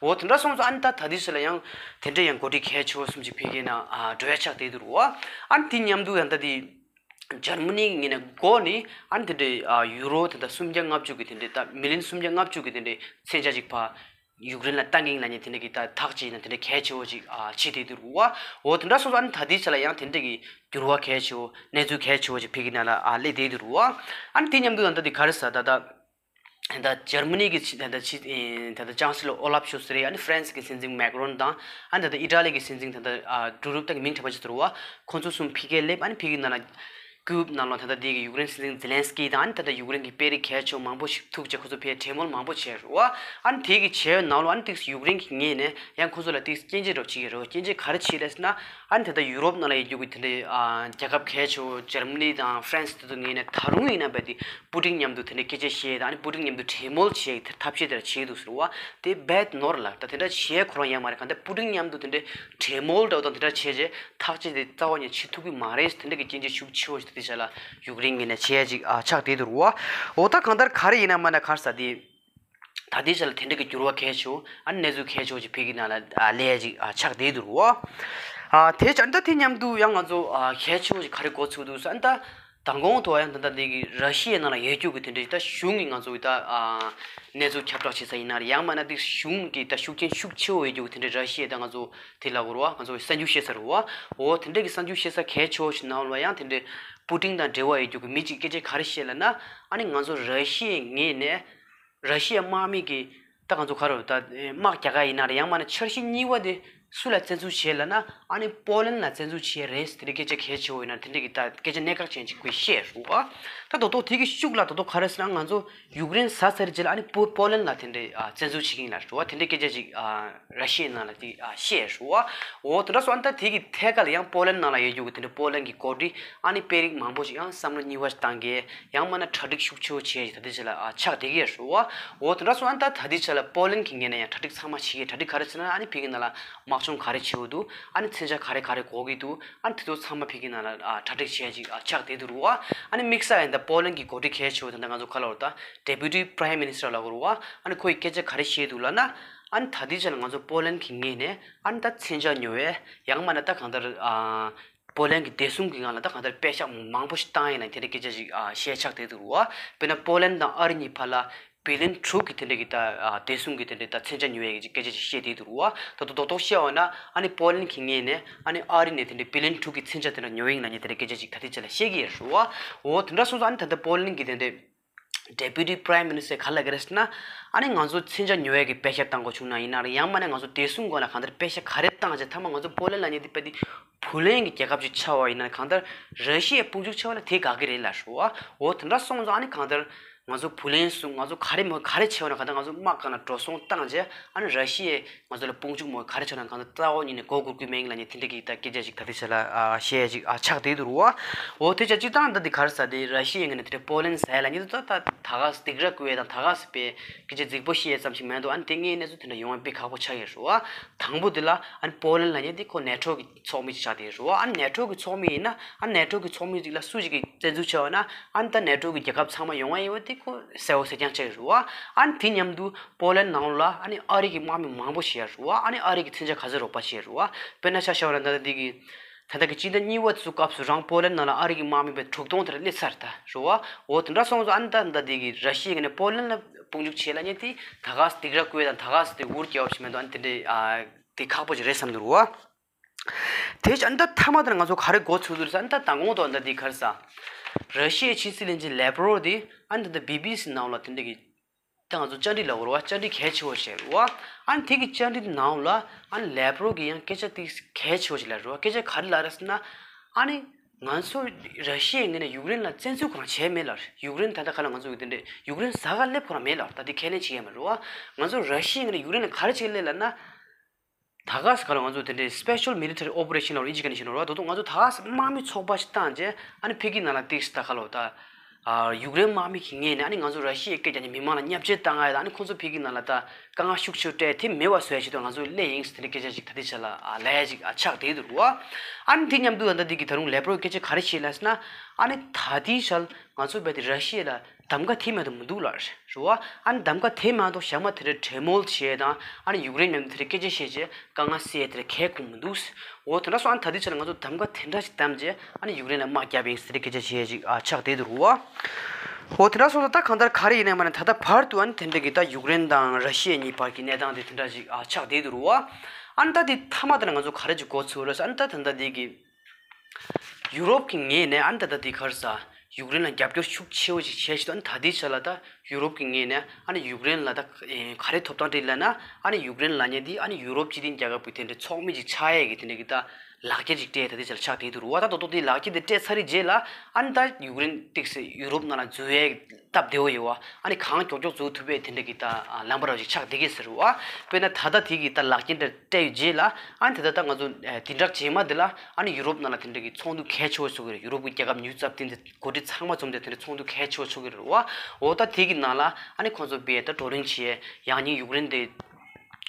འོ་དེ་འདྲ་སོང་ཙང་ཨ་ནི་ད་ད་ལྟའི་ཆ་ལ་ཡང་དེ་འདྲ་ཡང་འགོ་ཁྲིད་གལ་ཆེ་བོ་གསུམ་ཅིག་ཕ་གི་ན་འགྲོ་ཡ་ཆགས་བསྡད་འདུག་རེད་བ། ཨ་ནི་དེ་མཉམ་དུ་ད་ལྟ་དེ། འཇར་མ་ནི་ངོས་ནས་འགོ་ནས་ཨ་ནི་དེ་འདྲའི་ཨ་ཡུ་རོ་དེ་འདྲ་སུམ་བརྒྱ་ལྔ་བཅུ་གི་དེ་འདྲའི་ད་མི་ལི་ཡོན་སུམ་བརྒྱ་ལྔ་བཅུ་གི་དེ་འདྲའི་མཚོན་ཆ་ཅིག་ཕར་ཡུཀ་རེན་ལ་བཏང་གིན་ལབ་མཁན་དེ་འདྲ་གི་ད་ཐག་བཅད་ན་དེ་འདྲའི་གལ་ཆེ་བོ་ཅིག་ཨ་བྱེད་བསྡད་འདུག་རེད་བ། འོ་དེ་འདྲ་སོང་ཙང་ཨ་ནི་ད་ལྟའི་ཆ་ལ་ཡང་དེ་འདྲ་གི་འགྱུར་བ་གལ་ཆེ་བོ་གནས་ཚུལ་གལ་ཆེ་བོ་ཅིག་ཕ་གི་ན་ལ་ཨ་སླེབས་བསྡད་འདུག་རེད་བ། ཨ་ནི་དེ་མཉམ་དུ་ད་ལྟ་དེ་ག་རེ་ཟེར་ད་ད། ད་འཇར་མ་ནི་གི་ཕྱི་ད་ལྟ་ཕྱི་ད་ལྟ་ཅང་སི་ལོ་ཨོ་ལབ་ཤོལ་ཚ་རེད། ཨ་ནི་ཧྥ་རན་སི་གི་སྲིད་འཛིན་མེག་རོན་དང་ཨ་ནི་ད་ལྟ་ཨི་ཊ་ལི་གི་སྲིད་འཛིན་ད་ལྟ་ཨ་འབྲུ་རུབ་ད་གི་མིང་དྲན་པ་ཅིག་ཚོར་བ། ཁོང་ཚོ་གསུམ་ཕ་གིར་སླེབས། ཨ་ནི་ཕ་གི་ནང་ལ་ཀིའུབ་ནང་ལ་ད་ལྟ་དེ་གི་ཡུཀ་རེན་སྲིད་འཛིན་ཛེ་ལན་སི་ཀི་དང་ཨ་ནི་ད་ལྟ་ཡུཀ་རེན་གི་དཔོན་རིགས་གལ་ཆེ་བ་མང་པོ་ཞིག་ཐུག་བྱས་ཁོ་ཚོ་ཕ་གིར་གྲོས་མོལ་མང་པོ་བྱས་རེད་བ། ཨ་ནི་དེ་གི་བྱས་ནང་ལོ་ཨ་ནི་ཏིག་ཡུཀ་རེན་གི་ངོས་ནས་ཡང་ཁོ་ཚོ་ལ་ཏིག་སྐྱོན་བརྗོད་འདྲ་བོ་བྱེད་ཀྱི་རེད་བ། སྐྱོན་བརྗོད་ག་རེ་བྱེད་རེད་ཟེར་ན། ཨ་ནི་ད་ལྟ་ཡུ་རོབ་ནང་ལ་ཡོད་རྒྱུ་གི་དེ་འདྲའི་ཨ་རྒྱལ་ཁབ་གལ་ཆེ་བོ་འཇར་མ་ནི་དང་ཧྥ་རན་སི་དེ་ཚོ་ངོས་ནས་ད་རུང་ཡིན་ན་རྦད་དེ་པུ་ཏིན་མཉམ་དུ་དེ་འདྲའི་སྐད་ཆ་བཤད་དང་ཨ་ནི་པུ་ཏིན་མཉམ་དུ་གྲོས་མོལ་བྱེད་ཐབས་ཤེས་དེ་འདྲ་བྱེད་འདུག་ཟེར་བ། དེ་རྦད་ནོར་ལ་ད་དེ་འདྲ་བྱེད་ཁོ་རང་ཡང་མ་རེད། གང་ལྟར་པུ་ཏིན་མཉམ་དུ་དེ་འདྲའི་གྲོས་མོལ་འདྲ་བོ་དང་དེ་འདྲ་བྱས་རྗེས་ཐག་གཅོད་དེ་རྩ་བ་ཉིད་བྱེད་ཐུབ་ཀྱི་མ་རེད། དེ་འདྲ་གི་སྐྱོན་བརྗོད་ཤུགས་ཆེ་བོ་ཞིག་དེ་ཆ་ལ་ཡུཀ་རེན་ངོས་ནས་བྱེད་ཡ་ཅིག་ཨ་ཆགས་བསྡད་འདུག་རེད་བ། འོ་ད་གང་ལྟར་ག་རེ་ཡིན་ན་མ་ན་ག་རེ་ཟེར་དེ། ད་ལྟའི་ཆ་ལ་དེ་འདྲ་གི་འགྱུར་བ་གལ་ཆེ་བོ་ཨ་ནི་གནས་ཚུལ་གལ་ཆེ་བོ་ཅིག་ཕ་གི་ནང་ལ་ཨ་སླེབས་ཡ་ཅིག་ཨ་ཆགས་བསྡད་འདུག་རེད་བ། ཨ་དེ་བྱས་ད་དེ་མཉམ་དུ་ཡང་ང་ཚོ་ཨ་གལ་ཆེ་བོ་ཞིག་ག་རེ་གོ་ཚུགས་འདུག་ཟེར་ན། ད་མདང་དགོང་དུ་ཡང་ད་ལྟ་འདི་གི་ར་ཤི་ཡའི་ནང་ལ་ཡོད་རྒྱུ་གི་དེ་འདྲའི་ད་གཞུང་གི་ང་ཚོ་གི་ད་ཨ་གནས་ཚུལ་ཁྱབ་བསྒྲགས་བྱེད་ས་ཡིན་ན་རེད། ཡང་མིན་ན་དེ་གཞུང་གི་ད་ཤུགས་རྐྱེན་ཤུགས་ཆེ་བོ་ཡོད་རྒྱུ་གི་དེ་འདྲའི་ར་ཤི་ཡའི་ད་ང་ཚོ་དེ་ལ་གོ་ར་བ། ང་ཚོ་གི་གསར་འགྱུར་བཤད་ས་རེད་བ། འོ་དེ་འདྲའི་གི་གསར་འགྱུར་བཤད་ས་གལ་ཆེ་བོ་ཞིག་ནང་ལ་ཡང་དེ་འདྲའི་པུ་ཏིན་དང་འབྲེལ་བ་ཡོད་རྒྱུ་གི་མི་གཅིག་སྐད་ཆ་ག་རེ་བཤད་ལབ་ན། ཨ་ནི་ང་ཚོ་ར་ཤི་ཡའི་ངོས་ནས་ར་ཤི་ཡའི་དམག་མི་གི་ད་ང་ཚོ་ག་རེ་ད་དམག་རྒྱག་ག་ཡིན་ན་རེད། ཡང་མིན་ན་འཆར་གཞི་གཉིས་པ་དེ་སུ་ལ་བཙན་འཛུལ་བྱེད་ལབ་ན། ཨ་ནི་པོ་ལན་ལ་བཙན་འཛུལ་བྱེད་རེད། དེ་འདྲའི་སྐད་ཆ་གལ་ཆེ་བོ་ཡིན་ན་དེ་འདྲའི་གི་ད་སྐད་ཆ་གནད་འགག་ཅན་ཅིག་ཁོས་བཤད་རེད་བ། ད་དོ་དོ་དེ་གི་ཤུགས་ལ་དོ་དོ་ག་རེ་ཟེར་ན། ང་ཚོ་ཡུཀ་རེན་ཟ་ཚར་རྗེས་ལ་ཨ་ནི་པོ་པོ་ལན་ལ་དེ་འདྲའི་ཨ་བཙན་འཛུལ་བྱེད་ཀྱི་ཡིན་ལབ་རེད་བ། དེ་འདྲའི་སྐད་ཆ་ཅིག་ཨ་ར་ཤི་ཡའི་ནང་ལ་དེ་ཨ་བཤད་རེད་བ། འོ་དེ་འདྲ་སོང་ཨ་ནི་ད་དེ་གི་ཐད་ཀ་ལ་ཡང་པོ་ལན་ནང་ལ་ཡོད་རྒྱུ་གི་དེ་འདྲའི་པོ་ལན་གི་འགོ་ཁྲིད་ཨ་ནི་པེ་རིག་མང་པོ་ཞིག་ཡང་བསམ་བློ་གཉིས་པ་བཏང་གི། ཡང་མིན་ན་གྲ་སྒྲིག་ཤུགས་ཆེ་བོ་བྱས་ད་ལྟའི་ཆ་ལ་ཨ་ཆགས་བསྡད་ཀྱི་ཡོད་རེད་བ། འོ་དེ་འདྲ་སོང་ཨ་ནི་ད་ད་ལྟའི་ཆ་ལ་པོ་ལན་གི་ངོས་ནས་ཡང་གྲ་སྒྲིག་ཚང་མ་བྱེད་ཀྱི། གྲ་སྒྲིག་ག་རེ་བྱེད་ན། ཨ་ནི་ཕ་གི་ནང་ལ་དམག་སྦྱོང་ག་རེ་བྱེད་དགོས་འདུག་ཨ་ནི་མཚོན་ཆ་ག་རེ་ག་རེ་དགོས་ཀྱི་འདུག་ཨ་ནི་དེ་ཚོ་ཚང་མ་ཕ་གི་ནང་ལ་ཨ་གྲ་སྒྲིག་བྱས་ཅིག་ཨ་ཆགས་བསྡད་འདུག་རེད་བ། ཨ་ནི་དམིགས་བསལ་ཡང་ད་པོ་ལན་གི་འགོ་ཁྲིད་གལ་ཆེ་བོ་དེ་འདྲ་ང་ཚོ་ག་ལབ་རེད། ད་Deputy Prime Minister ལབ་དགོས་རེད་བ། ཨ་ནི་ཁོ་ཡི་སྐད་ཆ་ག་རེ་བཤད་འདུག་ལབ་ན། ཨ་ནི་ད་ལྟའི་ཆ་ལ་ང་ཚོ་པོ་ལན་གི་ངོས་ནས་ཨ་ནི་ད་མཚོན་ཆ་ཉོ་བའི། ཡང་མིན་ན་ད་གང་ལྟར་ཨ་པོ་ལན་གྱི་བདེ་སྲུང་གི་ངང་ལ་ད་གང་ལྟར་པེ་ཤག་མང་པོ་ཞིག་བཏང་ཡིན་ན་དེ་འདྲའི་སྐད་ཆ་ཞིག་ཨ་བཤད་ཆགས་བསྡད་འདུག་རེད་བ། དཔེར་ན་པོ་ལན་དང་ཨ་རི་གཉིས་བར་ལ་བི་ལིན་དྲུག་གི་དེ་འདྲའི་གི་ད་ཨ་བདེ་སྲུང་གི་དེ་འདྲའི་ད་མཚོན་ཆ་ཉོ་ཡས་ཀྱི་སྐད་ཆ་ཞིག་བཤད་བསྡད་འདུག་རེད་བ། ད་དུང་རྡོག་རྡོག་བཤད་པ་ན། ཨ་ནི་པོ་ལན་གྱི་ངོས་ནས་ཨ་ནི་ཨ་རི་ནས་དེ་འདྲའི་བི་ལིན་དྲུག་གི་མཚོན་ཆ་དེ་འདྲ་ཉོ་ཡིན་ན་ནི་དེ་འདྲའི་སྐད་ཆ་ཞིག་ད་ལྟའི་ཆ་ལ་བཤད་ཀྱི་ཡོད་རེད་བ། འོ་དེ་འདྲ་སོང་ཙང་ཨ་ནི་ད་ལྟ་པོ་ལན་གྱི་དེ་འདྲའི་Deputy Prime Minister ག་ལབ་ཀྱི་རེད་ཟེར་ན། ཨ་ནི་ང་ཚོ་མཚོན་ཆ་ཉོ་ཡས་ཀྱི་པེ་ཤག་བཏང་དགོས་བྱུང་ན་ཡིན་ན་རེད། ཡང་མིན་ན་ང་ཚོ་བདེ་སྲུང་སྐོར་ལ་གང་ལྟར་པེ་ཤག་ག་རེ་བཏང་བྱས་མཐའ་མ་ང་ཚོ་པོ་ལན་ལབ་མཁན་དེ་དཔེ་དེ་བུ་ལོན་གྱི་རྒྱལ་ཁབ་ཅིག་ཆགས་པ་ཡིན་ན། གང་ལྟར་ར་ཤི་ཡའི་དཔུང་འཇུག་ཆགས་པ་ལ་དེ་དགའ་གི་རེད་ལབ་རེད་བ། འོ་དེ་འདྲ་སོང་ཙང་ཨ་ནི་གང་ལྟར་ང་ཚོ་བུ་ལོན་སྲུང་། ང་ཚོ་ག་རེ་མོ་ག་རེ་བྱས་པ་ན། གང་ལྟར་ང་ཚོ་དམག་སྒར་ལ་འགྲོ་སོང་བཏང་བྱས་ཨ་ནི་ར་ཤི་ཡས་ང་ཚོ་ལ་དཔུང་འཇུག་མོ་ག་རེ་བྱས་ན་གང་ལྟར་རྩ་བ་ཉིད་ནས་མགོ་སྒུར་གི་མེད་ལབ་མཁན་དེ་འདྲ་གི་ད་སྐད་ཆ་ཞིག་ད་ལྟའི་ཆ་ལ་ཨ་བཤད་ཡས་ཅིག་ཨ་ཆགས་བསྡད་འདུག་རེད་བ། འོ་དེ་ཆ་སྤྱིར་བཏང་ད་འདི་ག་རེ་ཟེར། དེ་ར་ཤི་ཡའི་ངོས་ནས་དེ་འདྲ་པོ་ལན་ཟ་ཡས་ལབ་མཁན་དེ་ད་ད་ག་སེ་སྡིགས་ར་བསྐུལ་ཡས་དང་ད་ག་སེ་དཔེ་སྐད་ཆ་རྫིག་པོ་བཤད་ཡས་ཙམ་ཞིག་མ་གཏོགས་ཨ་ནི་དེ་སྔའི་གནས་ཚུལ་དེ་འདྲ་ཡོང་བ་དཔེ་ཁག་པོ་ཆགས་ཡོད་རེད་བ། དང་པོ་དེ་ལ་ཨ་ནི་པོ་ལན་ལབ་མཁན་དེ་ཁོ་ནེ་ཊོ་གི་ཚོགས་མི་ཅིག་ཆགས་བསྡད་ཡོད་རེད་བ། ཨ་ནི་ནེ་ཊོ་གི་ཚོགས་མི་ཡིན་ན། ཨ་ནེ་ཊོ་གི་ཚོགས་མི་ཅིག་ལ་སུ་ཞིག་གིས་བཙན་འཛུལ་བྱས་པ་ན། ཨ་ནི་ད་ནེ་ཊོ་གི་རྒྱལ་ཁབ་ཚང་མ་ཡོང་བ་ཡིན་པ་དེ་ཁོ་གསལ་པོ་གསལ་རྐྱང་ཆགས་ཡོད་རེད་བ། ཨ་ནི་དེ་མཉམ་དུ་པོ་ལན་ནང་ལ་ཨ་ནི་ཨ་རི་གི་དམག་མི་མང་པོ་ཞིག་ཡོད་རེད་བ། ཨ་ནི་ཨ་རི་གི་མཚོན་ཆ་ག་ཚོད་རོགས་པ་བྱས་རེད་བ། དཔེར་ན་ཆ་བཞག་པ་ན་ད་ལྟ་དེ་གི་ད་ལྟ་གི་སྤྱི་ཟླ་གཉིས་པ་དེ་ཚོ་སྐབས་སུ་རང་པོ་ལན་ནང་ལ་ཨ་རི་གི་དམག་མི་དཔེ་དྲུག་སྟོང་དེ་འདྲ་སླེབས་ཚར་ད་རེད་བ། འོ་དེ་འདྲ་སོང་ཙང་ཨ་ནི་ད་ད་དེ་གི་ར་ཤི་ཡའི་ངོས་ནས་པོ་ལན་ལ་དཔུང་འཇུག་བྱེད་ལབ་མཁན་དེ་ད་ག་སེ་སྡིགས་ར་བསྐུལ་ཡས་དང་ད་ག་སེ་དེ་འུར་རྒྱབ་ཡས་ཞིག་མ་གཏོགས་ཨ་ནི་དེ་འདྲའི་ཨ་དེ་ཁག་པོ་ཞིག་རེད་བསམ་འདུག་རེད་བ། དེ་བྱས་ཨ་ནི་ད་མཐའ་མ་དེར་ང་ཚོ་ག་རེ་གོ་ཚུགས་འདུག་ཟེར་ན། ད་མདང་དགོང་དང་ད་འདི་ག་རེ་ཟེར། ར་ཤི་ཡའི་ཕྱི་སྲིད་བློན་ཆེན་ལེབ་རོ་དེ་ཨ་ནི་ད་ལྟ་བི་བི་སི་ནང་ལ་དེ་འདྲ་གི་ད་ང་ཚོ་བཅར་འདྲི་ལབ་དགོས་རེད་བ། བཅར་འདྲི་གལ་ཆེ་བོ་བྱས་རེད་བ། ཨ་ནི་དེ་གི་བཅར་འདྲི་ནང་ལ་ཨ་ནི་ལེབ་རོ་གི་ཡང་སྐད་ཆ་དེ་གལ་ཆེ་བོ་ཞིག་ལབ་རེད་བ། སྐད་ཆ་ག་རེ་ལབ་རེད་ཟེར་ན། ཨ་ནི་ང་ཚོ་ར་ཤི་ཡའི་ངོས་ནས་ཡུཀ་རེན་ལ་བཙན་འཛུལ་ཁོ་རང་བྱས་མེད་ལབ་རེད། ཡུཀ་རེན་ད་ལྟ་ག་ལ་ང་ཚོ་གི་དེ་འདྲས་ཡུཀ་རེན་ཟ་ག་སླེབས་ཁོ་རང་མེད་ལབ་རེད། ད་དེ་ཁས་ལེན་བྱེད་ཡ་མ་རེད་བ། ང་ཚོ་ར་ཤི་ཡའི་ངོས་ནས་ཡུཀ་རེན་ལ་ག་རེ་བྱེད་ཀྱི་ལབ་ན། ད་ག་སེ་ག་ལ་ང་ཚོ་དེ་འདྲའི་Special Military Operation ལབ་རེད། ཨིན་ཇི་སྐད་ནས་བཤད་ན་རེད་བ། ད་དུང་ང་ཚོ་ད་ག་སེ་དམག་མི་ཚོགས་པ་ཞིག་བཏང་རྗེས་ཨ་ནི་ཕ་གི་ནང་ལ་ཏིག་སི་ད་ག་ལོ་ད་ཨ་ཡུཀ་རེན་དམག་མི་གི་ངོས་ནས་ཨ་ནི་ང་ཚོ་ར་ཤི་ཡའི་སྐད་རྒྱག་མཁན་མི་མང་ལ་བརྙས་བཅོས་བཏང་ཡ་དང་། ཨ་ནི་ཁོང་ཚོ་ཕ་གི་ནང་ལ་ད་དཀའ་ངལ་ཤུགས་ཆེ་སྤྲད་དེ་མེད་པ་བཟོ་ཡ་ཆེད་དུ་ང་ཚོ་སླེབས་ཡིན་ཟེར་དེ་འདྲའི་སྐད་ཆ་ཞིག་ད་ལྟའི་ཆ་ལ་ཨ་ལབ་ཡ་ཞིག་ཨ་ཆགས་བསྡད་འདུག་རེད་བ། ཨ་ནི་དེ་མཉམ་དུ་ད་ལྟ་འདི་གི་ད་རུང་ལེབ་རོ་སྐད་ཆ་ག་རེ་བཤད་ལབ་ཟེར་ན། ཨ་ནི་ད་ལྟའི་ཆར་ང་ཚོ་རྦད་དེ་ར་ཤི་ཡ་ལ་གདམ་ག་དེ་མ་གཏོགས་མི་འདུག་ལབ་རེད་བ། ཨ་ནི་གདམ་ག་དེ་མ་གཏོགས་ཞག་མ་དེ་འདྲ་གྲོས་མོལ་བྱས་དང་ཨ་ནི་ཡུཀ་རེན་མཉམ་དུ་དེ་འདྲ་སྐད་ཆ་བཤད་རྗེས་དཀའ་ངལ་སེལ་ཡས་དེ་འདྲ་གང་ཡང་ཁུངས་མི་འདུག་འོ་དེ་འདྲ་སོང་། ཨ་ནི་ད་ལྟའི་ཆར་ང་ཚོ་གདམ་ག་དེ་འདྲ་ཞིག་བདམས་རྗེས་ཨ་ནི་ཡུཀ་རེན་ལ་དམག་བརྒྱབ་ཡིན་ཟེར་དེ་འདྲ་སྐད་ཆ་བཤད་ཡས་ཅིག་ཨ་ཆགས་བསྡད་འདུག་རེད་བ། འོ་དེ་འདྲ་སོང་ཙང་ད་གང་ལྟར་ག་རེ་ཡིན་ནའི་མ་ནའི་ད་ལྟ་བར་དུ་ཨ་ནི་དེ་འདྲ་གི་ད་ཡུཀ་རེན་དང་ར་ཤི་ཡ་གཉིས་བར་གྱི་གནས་སྟངས་དེ་དེ་འདྲ་ཞིག་ཨ་ཆགས་བསྡད་འདུག་རེད་བ། ཨ་ནི་ད་དེ་མཐའ་མ་དེ་ལ་ང་ཚོ་ག་རེ་ཅིག་གོ་ཚུགས་རེད་ཟེར་ན། ཨ་ནི་ད་ད་ལྟ་འདི་གི་ཡུ་རོབ་ཀྱི་ངོས་ནས་ཨ་ནི་ད་ལྟ་འདི་ག་རེ་ཟེར། ཡུཀ་རེན་ལ་རྒྱབ་སྐྱོར་ཤུགས་ཆེ་བོ་ཞིག་བྱས་བྱས་ཏེ། ཨ་ནི་ད་ལྟའི་ཆ་ལ་ད་ཡུ་རོབ་ཀྱི་ངོས་ནས་ཨ་ནི་ཡུཀ་རེན་ལ་ད་ག་རེ་ཐོབ་ཐང་སྤྲད་ལབ་ན། ཨ་ནི་ཡུཀ་རེན་ལབ་མཁན་འདི་ཨ་ནི་ཡུ་རོབ་སྤྱི་མཐུན་རྒྱལ་ཁབ་ཀྱི་དེ་འདྲའི་ཚོགས་མི་ཅིག་ཆགས་ཡས་ཀྱི་དེ་འདྲ་གི་ད་ལག་ཁྱེར་ཅིག་སྤྲད་ད་ལྟའི་ཆ་ལ་ཆགས་བསྡད་འདུག་རེད་བ། ད་དོ་དོ་དེ་ལག་ཁྱེར་དེ་སྤྲད་ཚར་བའི་རྗེས་ལ་ཨ་ནི་ད་ཡུཀ་རེན་ཏོག་ཙམ་ཡུ་རོབ་ནང་ལ་འཛུལ་ཡས་སྟབས་བདེ་བོ་ཡོད་བ། ཨ་ནི་གང་མགྱོགས་མགྱོགས་འཛུལ་ཐུབ་པའི་དེ་འདྲ་གི་ད་ལམ་བར་ཅིག་ཆགས་བསྡད་ཀྱི་ཟེར་བ། དཔེར་ན་ད་ལྟ་དེ་གི་ད་ལག་ཁྱེར་འདྲ་སྤྲད་ཡོད་རྗེས་ལ་ཨ་ནི་ད་ལྟ་ད་ང་ཚོ་ཨ་བདུན་ཕྲག་རྗེས་མ་འདི་ལ་ཨ་ནི་ཡུ་རོབ་ནང་ལ་དེ་འདྲ་གི་ཚོགས་འདུ་གལ་ཆེ་བོ་ཚོགས་ཀྱི་རེད། ཡུ་རོབ་ཀྱི་རྒྱལ་ཁབ་ཉི་ཤུ་རྩ་བདུན་དེ་འགོ་ཁྲིད་ཚང་མ་འཛོམས་ཏེ་དེ་འདྲ་ཚོགས་འདུ་གལ་ཆེ་བོ་ཚོགས་ཀྱི་རེད་བ། འོ་ད་དེ་གི་ནང་ལ་ཨ་ནི་ཁོང་ཚོ་དཔེ་ད་བགྲོ་གླེང་བྱེད་ཡང་སྙིང་ཡུཀ་རེན་དེ་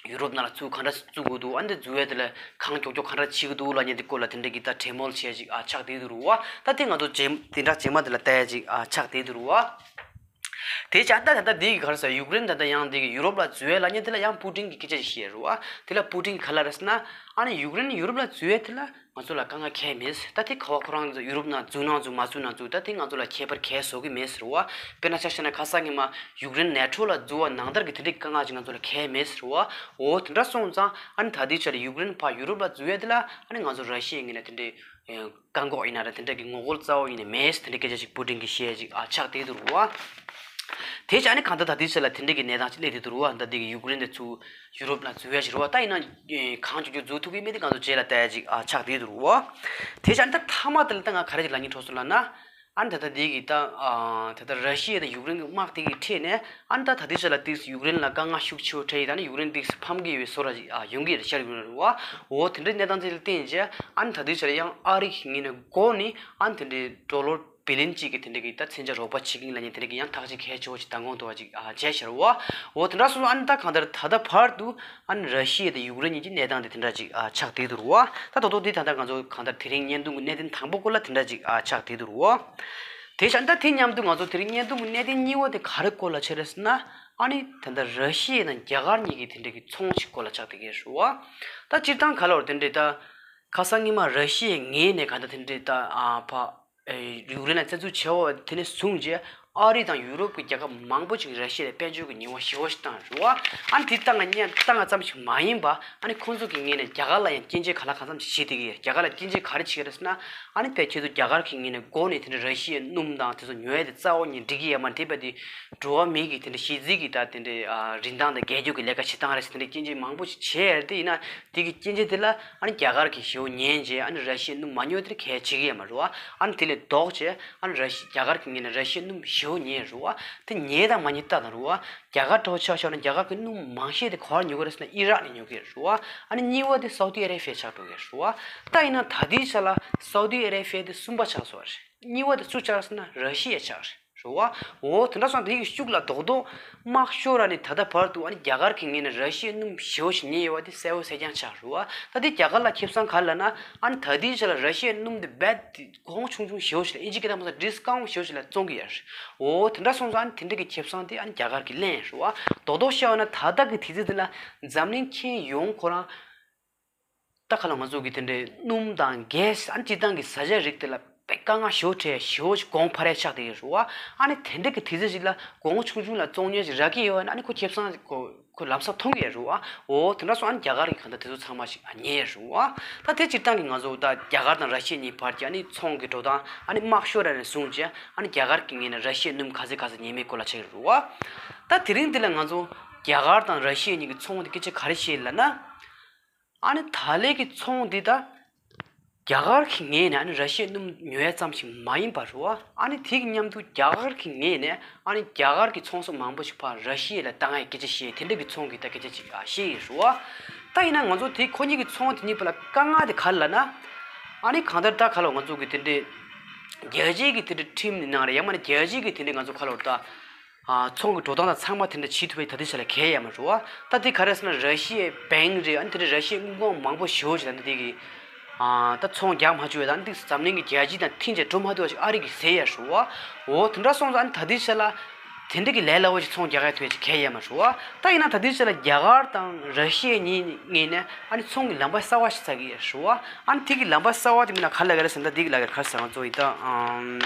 ཡུ་རོབ་ནང་ལ་བཙུགས་གང་འདྲ་བཙུགས་དགོས་འདུག་ཨ་ནི་འཛུལ་ཡས་དེ་ལ་གང་མགྱོགས་མགྱོགས་གང་འདྲ་བྱེད་ཀྱི་འདུག་ལབ་མཁན་དེ་སྐོར་ལ་དེ་འདྲ་གི་ད་གྲོས་མོལ་བྱེད་ཅིག་ཨ་ཆགས་བསྡད་འདུག་རེད་བ། ད་དེ་ང་ཚོ་རྗེས་བདུན་ཕྲག་རྗེས་མ་དེ་ལ་ལྟ་ཡས་ཅིག་ཨ་ཆགས་བསྡད་འདུག་རེད་བ། དེ་བྱས་ད་ད་ལྟ་འདི་གི་ག་རེ་ཟེར། ཡུཀ་རེན་ད་ལྟ་ཡང་འདི་གི་ཡུ་རོབ་ལ་འཛུལ་ཡས་ལབ་མཁན་དེ་ལ་ཡང་པུ་ཏིན་གྱིས་སྐད་ཆ་ཞིག་བཤད་རེད་བ། དེ་ལ་པུ་ཏིན་གྱིས་ག་ལབ་རེད་ཟེར་ན། ཨ་ནི་ཡུཀ་རེན་ཡུ་རོབ་ལ་འཛུལ་ཡས་དེ་ལ་ང་ཚོ་ལ་དཀའ་ངལ་གང་ཡང་མེད། ད་དེ་ག་བ་ཁོ་རང་ཚོ་ཡུ་རོབ་ནང་འཛུལ་ན་འཛུལ་མ་འཛུལ་ན་འཛུལ། ད་དེ་ང་ཚོ་ལ་ཁྱད་པར་གང་ཡང་བཟོ་གི་མེད་ཟེར་བ། དཔེར་ན་ཆ་བཞག་ན་ཁ་སང་ཉི་མ་ཡུཀ་རེན་ནེ་ཊོ་ལ་འཛུལ་བ་ནང་ལྟར་གྱི་དེ་འདྲའི་དཀའ་ངལ་ཅིག་ང་ཚོ་ལ་གང་ཡང་མེད་ཟེར་བ། འོ་དེ་འདྲ་སོང་ཙང་ཨ་ནི་ད་ལྟའི་ཆ་ལ་ཡུཀ་རེན་ཕར་ཡུ་རོབ་ལ་འཛུལ་ཡས་དེ་ལ་ཨ་ནི་ང་ཚོ་ར་ཤི་ཡའི་ངོས་ནས་དེ་འདྲའི་བཀག་འགོག་ཡིན་ན་རེད། དེ་འདྲ་གི་ངོ་རྒོལ་རྩ་བ་ཉིད་ནས་མེད། དེ་འདྲའི་སྐད་ཆ་ཞིག་པུ་ཏིན་གྱིས་བཤད་ཅིག་ཨ་ཆགས་བསྡད་འདུག་རེད་བ། དེ་བྱས་ཨ་ནི་གང་ལྟར་ད་ལྟའི་ཆ་ལ་དེ་འདྲ་གི་གནས་སྟངས་ཅིག་སླེབས་བསྡད་འདུག་རེད་བ། ད་འདི་གི་ཡུཀ་རེན་དེ་ཚུར་ཡུ་རོབ་ལ་འཛུལ་ཡས་ཅིག་རེད་བ། ད་ཡིན་ན་གང་བྱུང་བྱུང་འཛུལ་ཐུབ་ཀྱི་མེད། དེ་ང་ཚོ་རྗེས་ལ་ལྟ་ཡས་ཅིག་ཨ་ཆགས་བསྡད་འདུག་རེད་བ། དེ་བྱས་ཨ་ནི་ད་མཐའ་མ་དེ་ལ་ད་ང་ག་རེ་ཅིག་ལབ་སྙིང་བྲོ་སོང་ལབ་ན། ཨ་ནི་ད་ལྟ་འདི་གི་ད་ཨ་ད་ལྟ་ར་ཤི་ཡ་དང་ཡུཀ་རེན་གྱི་དམག་དེ་གི་འཕྲད་ནས་ཨ་ནི་ད་ད་ལྟའི་ཆ་ལ་ཏིག་ཙམ་ཡུཀ་རེན་ལ་དཀའ་ངལ་ཤུགས་ཆེ་བོ་འཕྲད་ཡིན། ད་ནི་ཡུཀ་རེན་ཏིག་ཙམ་ཕམ་གྱི་ཡོད་པའི་བཟོ་འདྲ་ཅིག་ཨ་ཡོང་གི་རེད། ཤར་ཡུཀ་རེན་རེད་བ། འོ་དེ་འདྲའི་གནས་སྟངས་ཅིག་ལ་བརྟེན་བྱས་ཨ་ནི་ད་ལྟའི་ཆ་ལ་ཡང་ཨ་རི་གི་ངོས་ནས་འགོ་ནས་ཨ་ནི་དེ་འདྲའི་ཌོ་ལར་བི་ལིན་གཅིག་གི་དེ་འདྲ་གི་ད་མཚོན་ཆ་རོགས་པ་བྱེད་ཀྱི་ཡིན་ལབ་མཁན་དེ་འདྲ་གི་ཡང་ཐག་གཅོད་གལ་ཆེ་བོ་ཅིག་མདང་དགོང་དུ་བ་ཅིག་ཨ་བྱས་ཤར་བ། འོ་དེ་འདྲ་སོང་ཙང་ཨ་ནི་ད་གང་ལྟར་ད་ལྟ་བར་དུ་ཨ་ནི་ར་ཤི་ཡ་དང་ཡུཀ་རེན་གཉིས་ཀྱི་གནས་སྟངས་དེ་དེ་འདྲ་ཅིག་ཨ་ཆགས་བསྡད་འདུག་རེད་བ། ད་དོ་དོ་དེ་ད་ལྟ་ང་ཚོ་གང་ལྟར་དེ་རིང་བརྙན་ཐུང་གི་གནད་དོན་དང་པོ་སྐོར་ལ་དེ་འདྲ་ཅིག་ཨ་ཆགས་བསྡད་འདུག་རེད་བ། དེ་བྱས་ད་དེ་མཉམ་དུ་ང་ཚོ་དེ་རིང་བརྙན་ཐུང་གི་གནད་དོན་གཉིས་པ་དེ་ག་རེ་སྐོར་ལ་ཆགས་རེད་ཟེར་ན། ཨ་ནི་ད་ལྟ་ར་ཤི་ཡ་དང་རྒྱ་གར་གཉིས་ཀྱི་དེ་འདྲ་གི་ཚོང་ཅིག་སྐོར་ལ་ཆགས་བསྡད་ཀྱི་རེད་བ། ད་སྤྱིར་བཏང་ག་ལ་བར་དེ་འདྲ་ད་ཁ་སང་ཉི་མ་ར་ཤི་ཡའི་ངོས་ནས་གང་ལྟར་དེ་འདྲ་ད་ཨ་ཕ། ཨེ་ཡུཀ་རེན་ལ་བཙན་འཛུལ་བྱས་པ་དེ་ནས་བཟུང་རྗེས་ཨ་རི་དང་ཡུ་རོབ་ཀྱི་རྒྱལ་ཁབ་མང་པོ་ཅིག་ར་ཤི་ཡ་ལ་དཔལ་འབྱོར་གྱི་ཉེས་པ་ཞེ་པོ་ཞིག་བཏང་རེད་བ། ཨ་ནི་དེ་བཏང་བ་ཉིད་བཏང་བ་ཙམ་ཞིག་མ་ཡིན་པ་ཨ་ནི་ཁོང་ཚོ་གི་ངོས་ནས་རྒྱ་གར་ལ་ཡང་སྐྱོན་བརྗོད་ག་ལ་གང་འཚམ་ཞིག་བྱེད་བསྡད་ཀྱི་ཡོད། རྒྱ་གར་ལ་སྐྱོན་བརྗོད་ག་རེ་བྱེད་ཀྱི་རེད་ཟེར་ན། ཨ་ནི་བས་ཁྱེད་ཚོ་རྒྱ་གར་གྱི་ངོས་ནས་འགོ་ནས་དེ་འདྲ་ར་ཤི་ཡའི་སྣུམ་དང་དེ་ཚོ་ཉོ་ཡ་དེ་རྩ་བ་ཉིད་འགྲིག་གི་ཡོད་མ་རེད། དེ་བས་དེ་འགྲོ་བ་མི་གི་དེ་འདྲ་གཞི་རྩའི་གི་ད་དེ་འདྲ་རིན་ཐང་དང་རྒྱལ་རྒྱུ་གི་ལས་ཀ་བྱེད་སྟངས་རེད་ཟེར་དེ་འདྲ་སྐྱོན་བརྗོད་མང་པོ་ཞིག་བྱས་ཡོད་རེད། དེ་ཡིན་ན་དེ་གི་སྐྱོན་བརྗོད་དེ་ལ་ཨ་ནི་རྒྱ་གར་གྱིས་ཞེ་པོ་ཉན་བྱས་ཨ་ནི་ར་ཤི་ཡའི་སྣུམ་མ་ཉོ་དེ་གལ་ཆེ་གི་ཡོད་མ་རེད་བ། ཨ་ནི་དེ་ལས་ལྡོག་བྱས་ཨ་ནི་ར་ཤི་རྒྱ་གར་གྱི་ངོས་ནས་ར་ཤི་ཡའི་སྣུམ་ཞེ་པོ་ཉན་རེད་བ། དེ་ཉན་དང་མ་ཉན་ལྟ་དང་རེད་བ། རྒྱ་གར་འདྲ་བོ་ཆ་བཞག་ན་རྒྱ་གར་གྱི་སྣུམ་མང་ཤོས་དེ་ག་བར་ཉོ་གི་རེད་ཟེར་ན་ཨི་རག་ནས་ཉོ་གི་རེད་བ། ཨ་ནི་གཉིས་པ་དེ་སའུ་ཏི་ཨ་རེ་བྷི་ཡ་ཆགས་འགྲོ་གི་རེད་བ། ད་ཡིན་ན་ད་ལྟའི་ཆ་ལ་སའུ་ཏི་ཨ་རེ་བྷི་ཡ་དེ་གསུམ་པ་ཆགས་སོང་བ་རེད། གཉིས་པ་དེ་སུ་ཆགས་ཟེར་ན་ར་ཤི་ཡ་ཆགས་རེད། རེད་བ། འོ་དེ་འདྲ་སོང་དེ་གི་ཤུགས་ལ་རྡོག་རྡོག་དམག་ཤོར་ར་ནས་ད་ལྟ་བར་དུ་ཨ་ནི་རྒྱ་གར་གྱི་ངོས་ནས་ར་ཤི་ཡའི་སྣུམ་ཞེ་པོ་ཞིག་ཉོས་ཡོད་པ་དེ་གསལ་པོ་གསལ་རྐྱང་ཆགས་རེད་བ། ད་དེ་རྒྱ་གར་ལ་ཁེ་བཟང་ག་རེ་ལབ་ན་ཨ་ནི་ད་ལྟའི་ཆ་ལ་ར་ཤི་ཡའི་སྣུམ་དེ་རྦད་དེ་གོང་ཆུང་ཆུང་ཞེ་པོ་ཞིག་ལ་ཨིན་ཇི་སྐད་ཐོག་མ་སོང་ཌི་སི་ཀའུན་ཊི་ཞེ་པོ་ཞིག་ལ་བཙོང་གི་ཡོད་རེད། འོ་དེ་འདྲ་སོང་ཙང་ཨ་ནི་དེ་འདྲ་གི་ཁེ་བཟང་དེ་ཨ་ནི་རྒྱ་གར་གྱིས་ལེན་རེད་བ། རྡོག་རྡོག་བཤད་པ་ན་ད་ལྟ་གི་དུས་ཚོད་དེ་ལ་འཛམ་གླིང་ཁྱོན་ཡོངས་ཁོ་རང་ད་ག་ལ་ང་ཚོ་གི་དེ་འདྲའི་སྣུམ་དང་གྷེ་སི་ཨ་ནི་སྤྱིར་བཏང་གི་བཟའ་བཅའ་རིགས་དེ་ལ་དཔེ་དཀའ་ངལ་ཞེ་པོ་འཕྲད་ཞེ་པོ་ཞིག་གོང་འཕར་ཡ་ཆགས་བསྡད་ཡོད་རེད་བ། ཨ་ནི་དེ་འདྲ་གི་དུས་ཚོད་ཅིག་ལ་གོང་ཆུང་ཆུང་ལ་བཙོང་ཉོས་ཅིག་རག་གི་ཡོད་ན་ཨ་ནི་ཁོ་ཁེ་བཟང་ཁོ་ཁོ་ལམ་སང་མཐོང་གི་ཡོད་རེད་བ། འོ་དེ་འདྲ་སོང་ཨ་ནི་རྒྱ་གར་གྱིས་གང་ལྟར་དེ་ཚོ་ཚང་མ་ཞིག་ཉོས་ཡོད་རེད་བ། ད་དེ་སྤྱིར་བཏང་གི་ང་ཚོ་ད་རྒྱ་གར་དང་ར་ཤི་ཡ་གཉིས་བར་གྱི་ཨ་ནི་ཚོང་གི་འགྲོ་སྟངས་ཨ་ནི་དམག་ཤོར་ར་ནས་བཟུང་བྱས་ཨ་ནི་རྒྱ་གར་གྱི་ངོས་ནས་ར་ཤི་ཡའི་སྣུམ་ག་ཚད་ག་ཚད་ཉོས་མེད་སྐོར་ལ་ཆགས་ཀྱི་རེད་བ། ད་དེ་རིང་འདི་ལ་ང་ཚོ་རྒྱ་གར་དང་ར་ཤི་ཡ་གཉིས་ཀྱི་ཚོང་དེ་སྐད་ཆ་ག་རེ་བཤད་ལབ་ན། ཨ་ནི་ད་ལན་གྱི་ཚོང་འདི་ད་རྒྱ་གར་གྱི་ངོས་ནས་ཨ་ནི་ར་ཤི་ཡའི་སྣུམ་ཉོ་ཡ་ཙམ་ཞིག་མ་ཡིན་པ་རེད་བ། ཨ་ནི་དེ་གི་མཉམ་དུ་རྒྱ་གར་གྱི་ངོས་ནས་ཨ་ནི་རྒྱ་གར་གྱི་ཚོང་ཟོག་མང་པོ་ཞིག་ཕར་ར་ཤི་ཡ་ལ་བཏང་ཡའི་སྐད་ཆ་བཤད། དེ་འདྲ་གི་ཚོང་གི་ད་སྐད་ཆ་ཅིག་ཨ་བཤད་ཡོད་རེད་བ། ད་ཡིན་ན་ང་ཚོ་དེ་ཁོ་གཉིས་ཀྱི་ཚོང་དེ་གཉིས་བར་ལ་དཀའ་ངལ་དེ་ག་རེ་ལབ་ན། ཨ་ནི་གང་ལྟར་ད་ག་ལ་ང་ཚོ་གི་དེ་འདྲའི་རྒྱལ་སྤྱིའི་གི་དེ་འདྲའི་ཁྲིམས་ནི་ནང་རེད། ཡང་མིན་ན་རྒྱལ་སྤྱིའི་གི་དེ་འདྲའི་ང་ཚོ་ག་ལ་ད། ཨ་ཚོང་གི་འགྲོ་སྟངས་དང་ཚང་མ་དེ་འདྲ་བྱེད་ཐུབ་པའི་ད་ལྟའི་ཆ་ལ་གལ་ཡོད་མ་རེད་བ། ད་དེ་ག་རེ་ཟེར་ན་ར་ཤི་ཡའི་བེང་རེད། ཨ་ནི་དེ་འདྲའི་ར་ཤི་ཡའི་དངུལ་ཁང་མང་པོ་ཞེ་པོ་ཅིག་ད་ནི་དེ་གི་ཨ་ད་ཚོང་རྒྱག་མ་བཅུག་པའི་ད་ནི་དེ་འཛམ་གླིང་གི་རྒྱལ་སྤྱི་དང་མཐུན་བྱས་འགྲོ་མ་ཐུབ་པ་ཞིག་ཨ་རི་གིས་བཟོས་ཡོད་རེད་བ། འོ་དེ་འདྲ་སོང་ཙང་ཨ་ནི་ད་ལྟའི་ཆ་ལ་དེ་འདྲ་གི་ལས་སླ་པོ་ཞིག་ཚོང་རྒྱག་ཡ་ཐུབ་ཡ་ཅིག་གལ་ཡོད་མ་རེད་བ། ད་ཡིན་ན་ད་ལྟའི་ཆ་ལ་རྒྱ་གར་དང་ར་ཤི་ཡ་གཉིས་ངོས་ནས་ཨ་ནི་ཚོང་གི་ལམ་པ་གསར་པ་ཞིག་བཙུགས་ཀྱི་ཡོད་རེད་བ། ཨ་ནི་དེ་གི་ལམ་པ་གསར་པ་དེ་མིན་ན་ག་རེ་ལབ་ཀྱི་རེད་ཟེར་ན། ད་དེ་གི་ལབ་ཀྱི་རེད། ག་རེ་ཟེར་ང་ཚོ་ཡི་ད་ཨམ།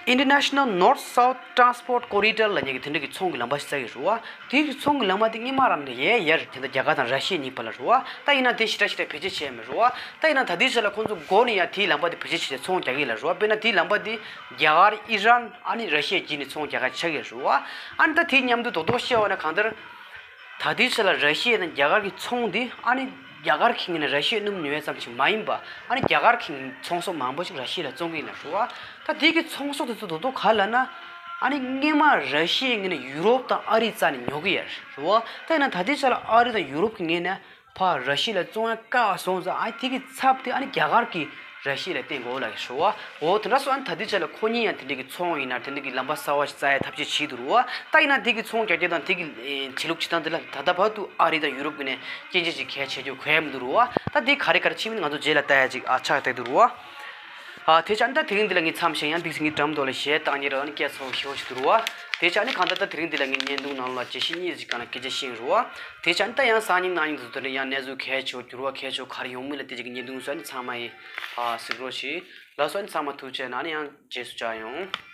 International North South Transport Corridor ལབ་མཁན་གྱི་དེ་འདྲ་གི་ཚོང་གི་ལམ་པ་ཞིག་བཙུགས་ཀྱི་རེད་བ། དེ་གི་ཚོང་གི་ལམ་པ་དེ་སྔོན་མ་རང་ནས་ཡོད་ཡོད་རེད། དེ་འདྲ་རྒྱ་གར་དང་ར་ཤི་ཡ་གཉིས་བར་ལ་རེད་བ། ད་ཡིན་ན་དེ་ཞེ་དྲག་ཞེ་དྲག་བེད་སྤྱོད་བྱས་མེད་རེད་བ། ད་ཡིན་ན་ད་ལྟའི་ཆ་ལ་ཁོང་ཚོ་འགོ་ནས་ཡང་དེའི་ལམ་པ་དེ་བེད་སྤྱོད་བྱས་ཏེ་ཚོང་རྒྱག་གི་ཡོད་ལབ་རེད་བ། དཔེར་ན་དེའི་ལམ་པ་དེ་རྒྱ་གར་ཨི་རན་ཨ་ནི་ར་ཤི་ཡ་བརྒྱུད་ནས་ཚོང་རྒྱག་ག་ཆགས་ཀྱི་ཡོད་རེད་བ། ཨ་ནི་ད་དེའི་མཉམ་དུ་རྡོག་རྡོག་བཤད་པ་ན་གང་ལྟར། ད་ལྟའི་ཆ་ལ་ར་ཤི་ཡ་དང་རྒྱ་གར་གྱི་ཚོང་འདི་ཨ་ནི་རྒྱ་གར་གྱི་ངོས་ནས་ར་ཤི་ཡའི་སྣུམ་ཉོ་ཡ་ཙམ་ཞིག་མ་ཡིན་པ། ཨ་ནི་རྒྱ་གར་གྱི་ཚོང་ཟོག་མང་པོ་ཞིག་ར་ཤི་ཡ་ལ་བཙོང་གི་ཡིན་ལབ་རེད་བ། ད་དེ་གི་ཚོང་ཟོག་དེ་ཚོ་རྡོག་རྡོག་ག་རེ་ལབ་ན། ཨ་ནི་སྔོན་མ་ར་ཤི་ཡའི་ངོས་ནས་ཡུ་རོབ་དང་ཨ་རིའི་རྩ་ནས་ཉོ་གི་ཡོད་རེད་བ། ད་ཡིན་ན་ད་ལྟའི་ཆ་ལ་ཨ་རི་དང་ཡུ་རོབ་ཀྱི་ངོས་ནས་ཕར་ར་ཤི་ཡ་ལ་བཙོང་ཡ་བཀག་སོང་ཙང་ཨ་དེ་གི་ཚབ་དེ་ཨ་ནི་རྒྱ་གར་གྱིས་ར་ཤི་ཡ་ལ་བརྟེན་དགོས་ལབ་ཀྱི་རེད་བ། འོ་དེ་འདྲ་སོང་ཨ་ནི་ད་ལྟའི་ཆ་ལ་ཁོ་གཉིས་ཡང་དེ་འདྲ་གི་ཚོང་ཡིན་ན་དེ་འདྲ་གི་ལམ་པ་གསར་པ་ཞིག་བཙུགས་ཡ་ཐབས་ཤེས་བྱེད་འདུག་རེད་བ། ད་ཡིན་ན་དེ་གི་ཚོང་རྒྱག་རྒྱུ་དང་དེ་གི་ཨེ་བྱེད་ལུགས་བྱེད་སྟངས་དེ་ལ་ད་ལྟ་བར་དུ་ཨ་རི་དང་ཡུ་རོབ་ཀྱི་ནས་སྐྱོན་བརྗོད་ཅིག་གང་ཡང་བྱེད་རྒྱུ་གང་ཡང་མི་འདུག་རེད་བ། ད་དེ་ག་རེ་ག་རེ་ཕྱིན་མིན་ང་ཚོ་རྗེས་ལ་ལྟ་ཡ་ཅིག་ཨ་ཆགས་བསྡད་འདུག་རེད་བ། ཨ་དེ་ཆ་ནི་ད་དེ་རིང་འདི་ལ་ངས་མཚམས་བཞག་ཡང་འདུག་སེ་ངའི་འགྲམ་དུ་ལ་གཞས་བཏང་ཉེ་ར་ནི་སྐད་ཚོ་ཤོར་ཞིག་འདུག་རུ་བ། དེ་ཆ་ནི་གང་ལྟར་ད་དེ་རིང་འདི་ལ་ངས་བརྙན་ཐུང་ནང་ལ་བརྗོད་གཞི་གཉིས་ཤིག་གང་ལ་སྐད་ཆ་བཤད་རུ་བ། དེ་ཆ་ནི་ད་ཡང་སང་ཉིན་གནངས་ཉིན་དུ་དེ་འདྲ་ཡང་གནས་ཚུལ་གལ་ཆེ་བ་འགྱུར་བ་གལ་ཆེ་བ་ག་རེ་ཡོང་མིན་ལ་དེ་ཅིག་གི་བརྙན་ཐུང་བཟོས་ནི་ཚང་མ་ཡིས་ཨ་གཟིགས་རོགས་ཞེས་ལ་བཟོས་ནི་ཚང་མ་ཐུགས་རྗེ་གནང་ནི་ཡང་རྗེས་སུ་བཅར་ཡོང་།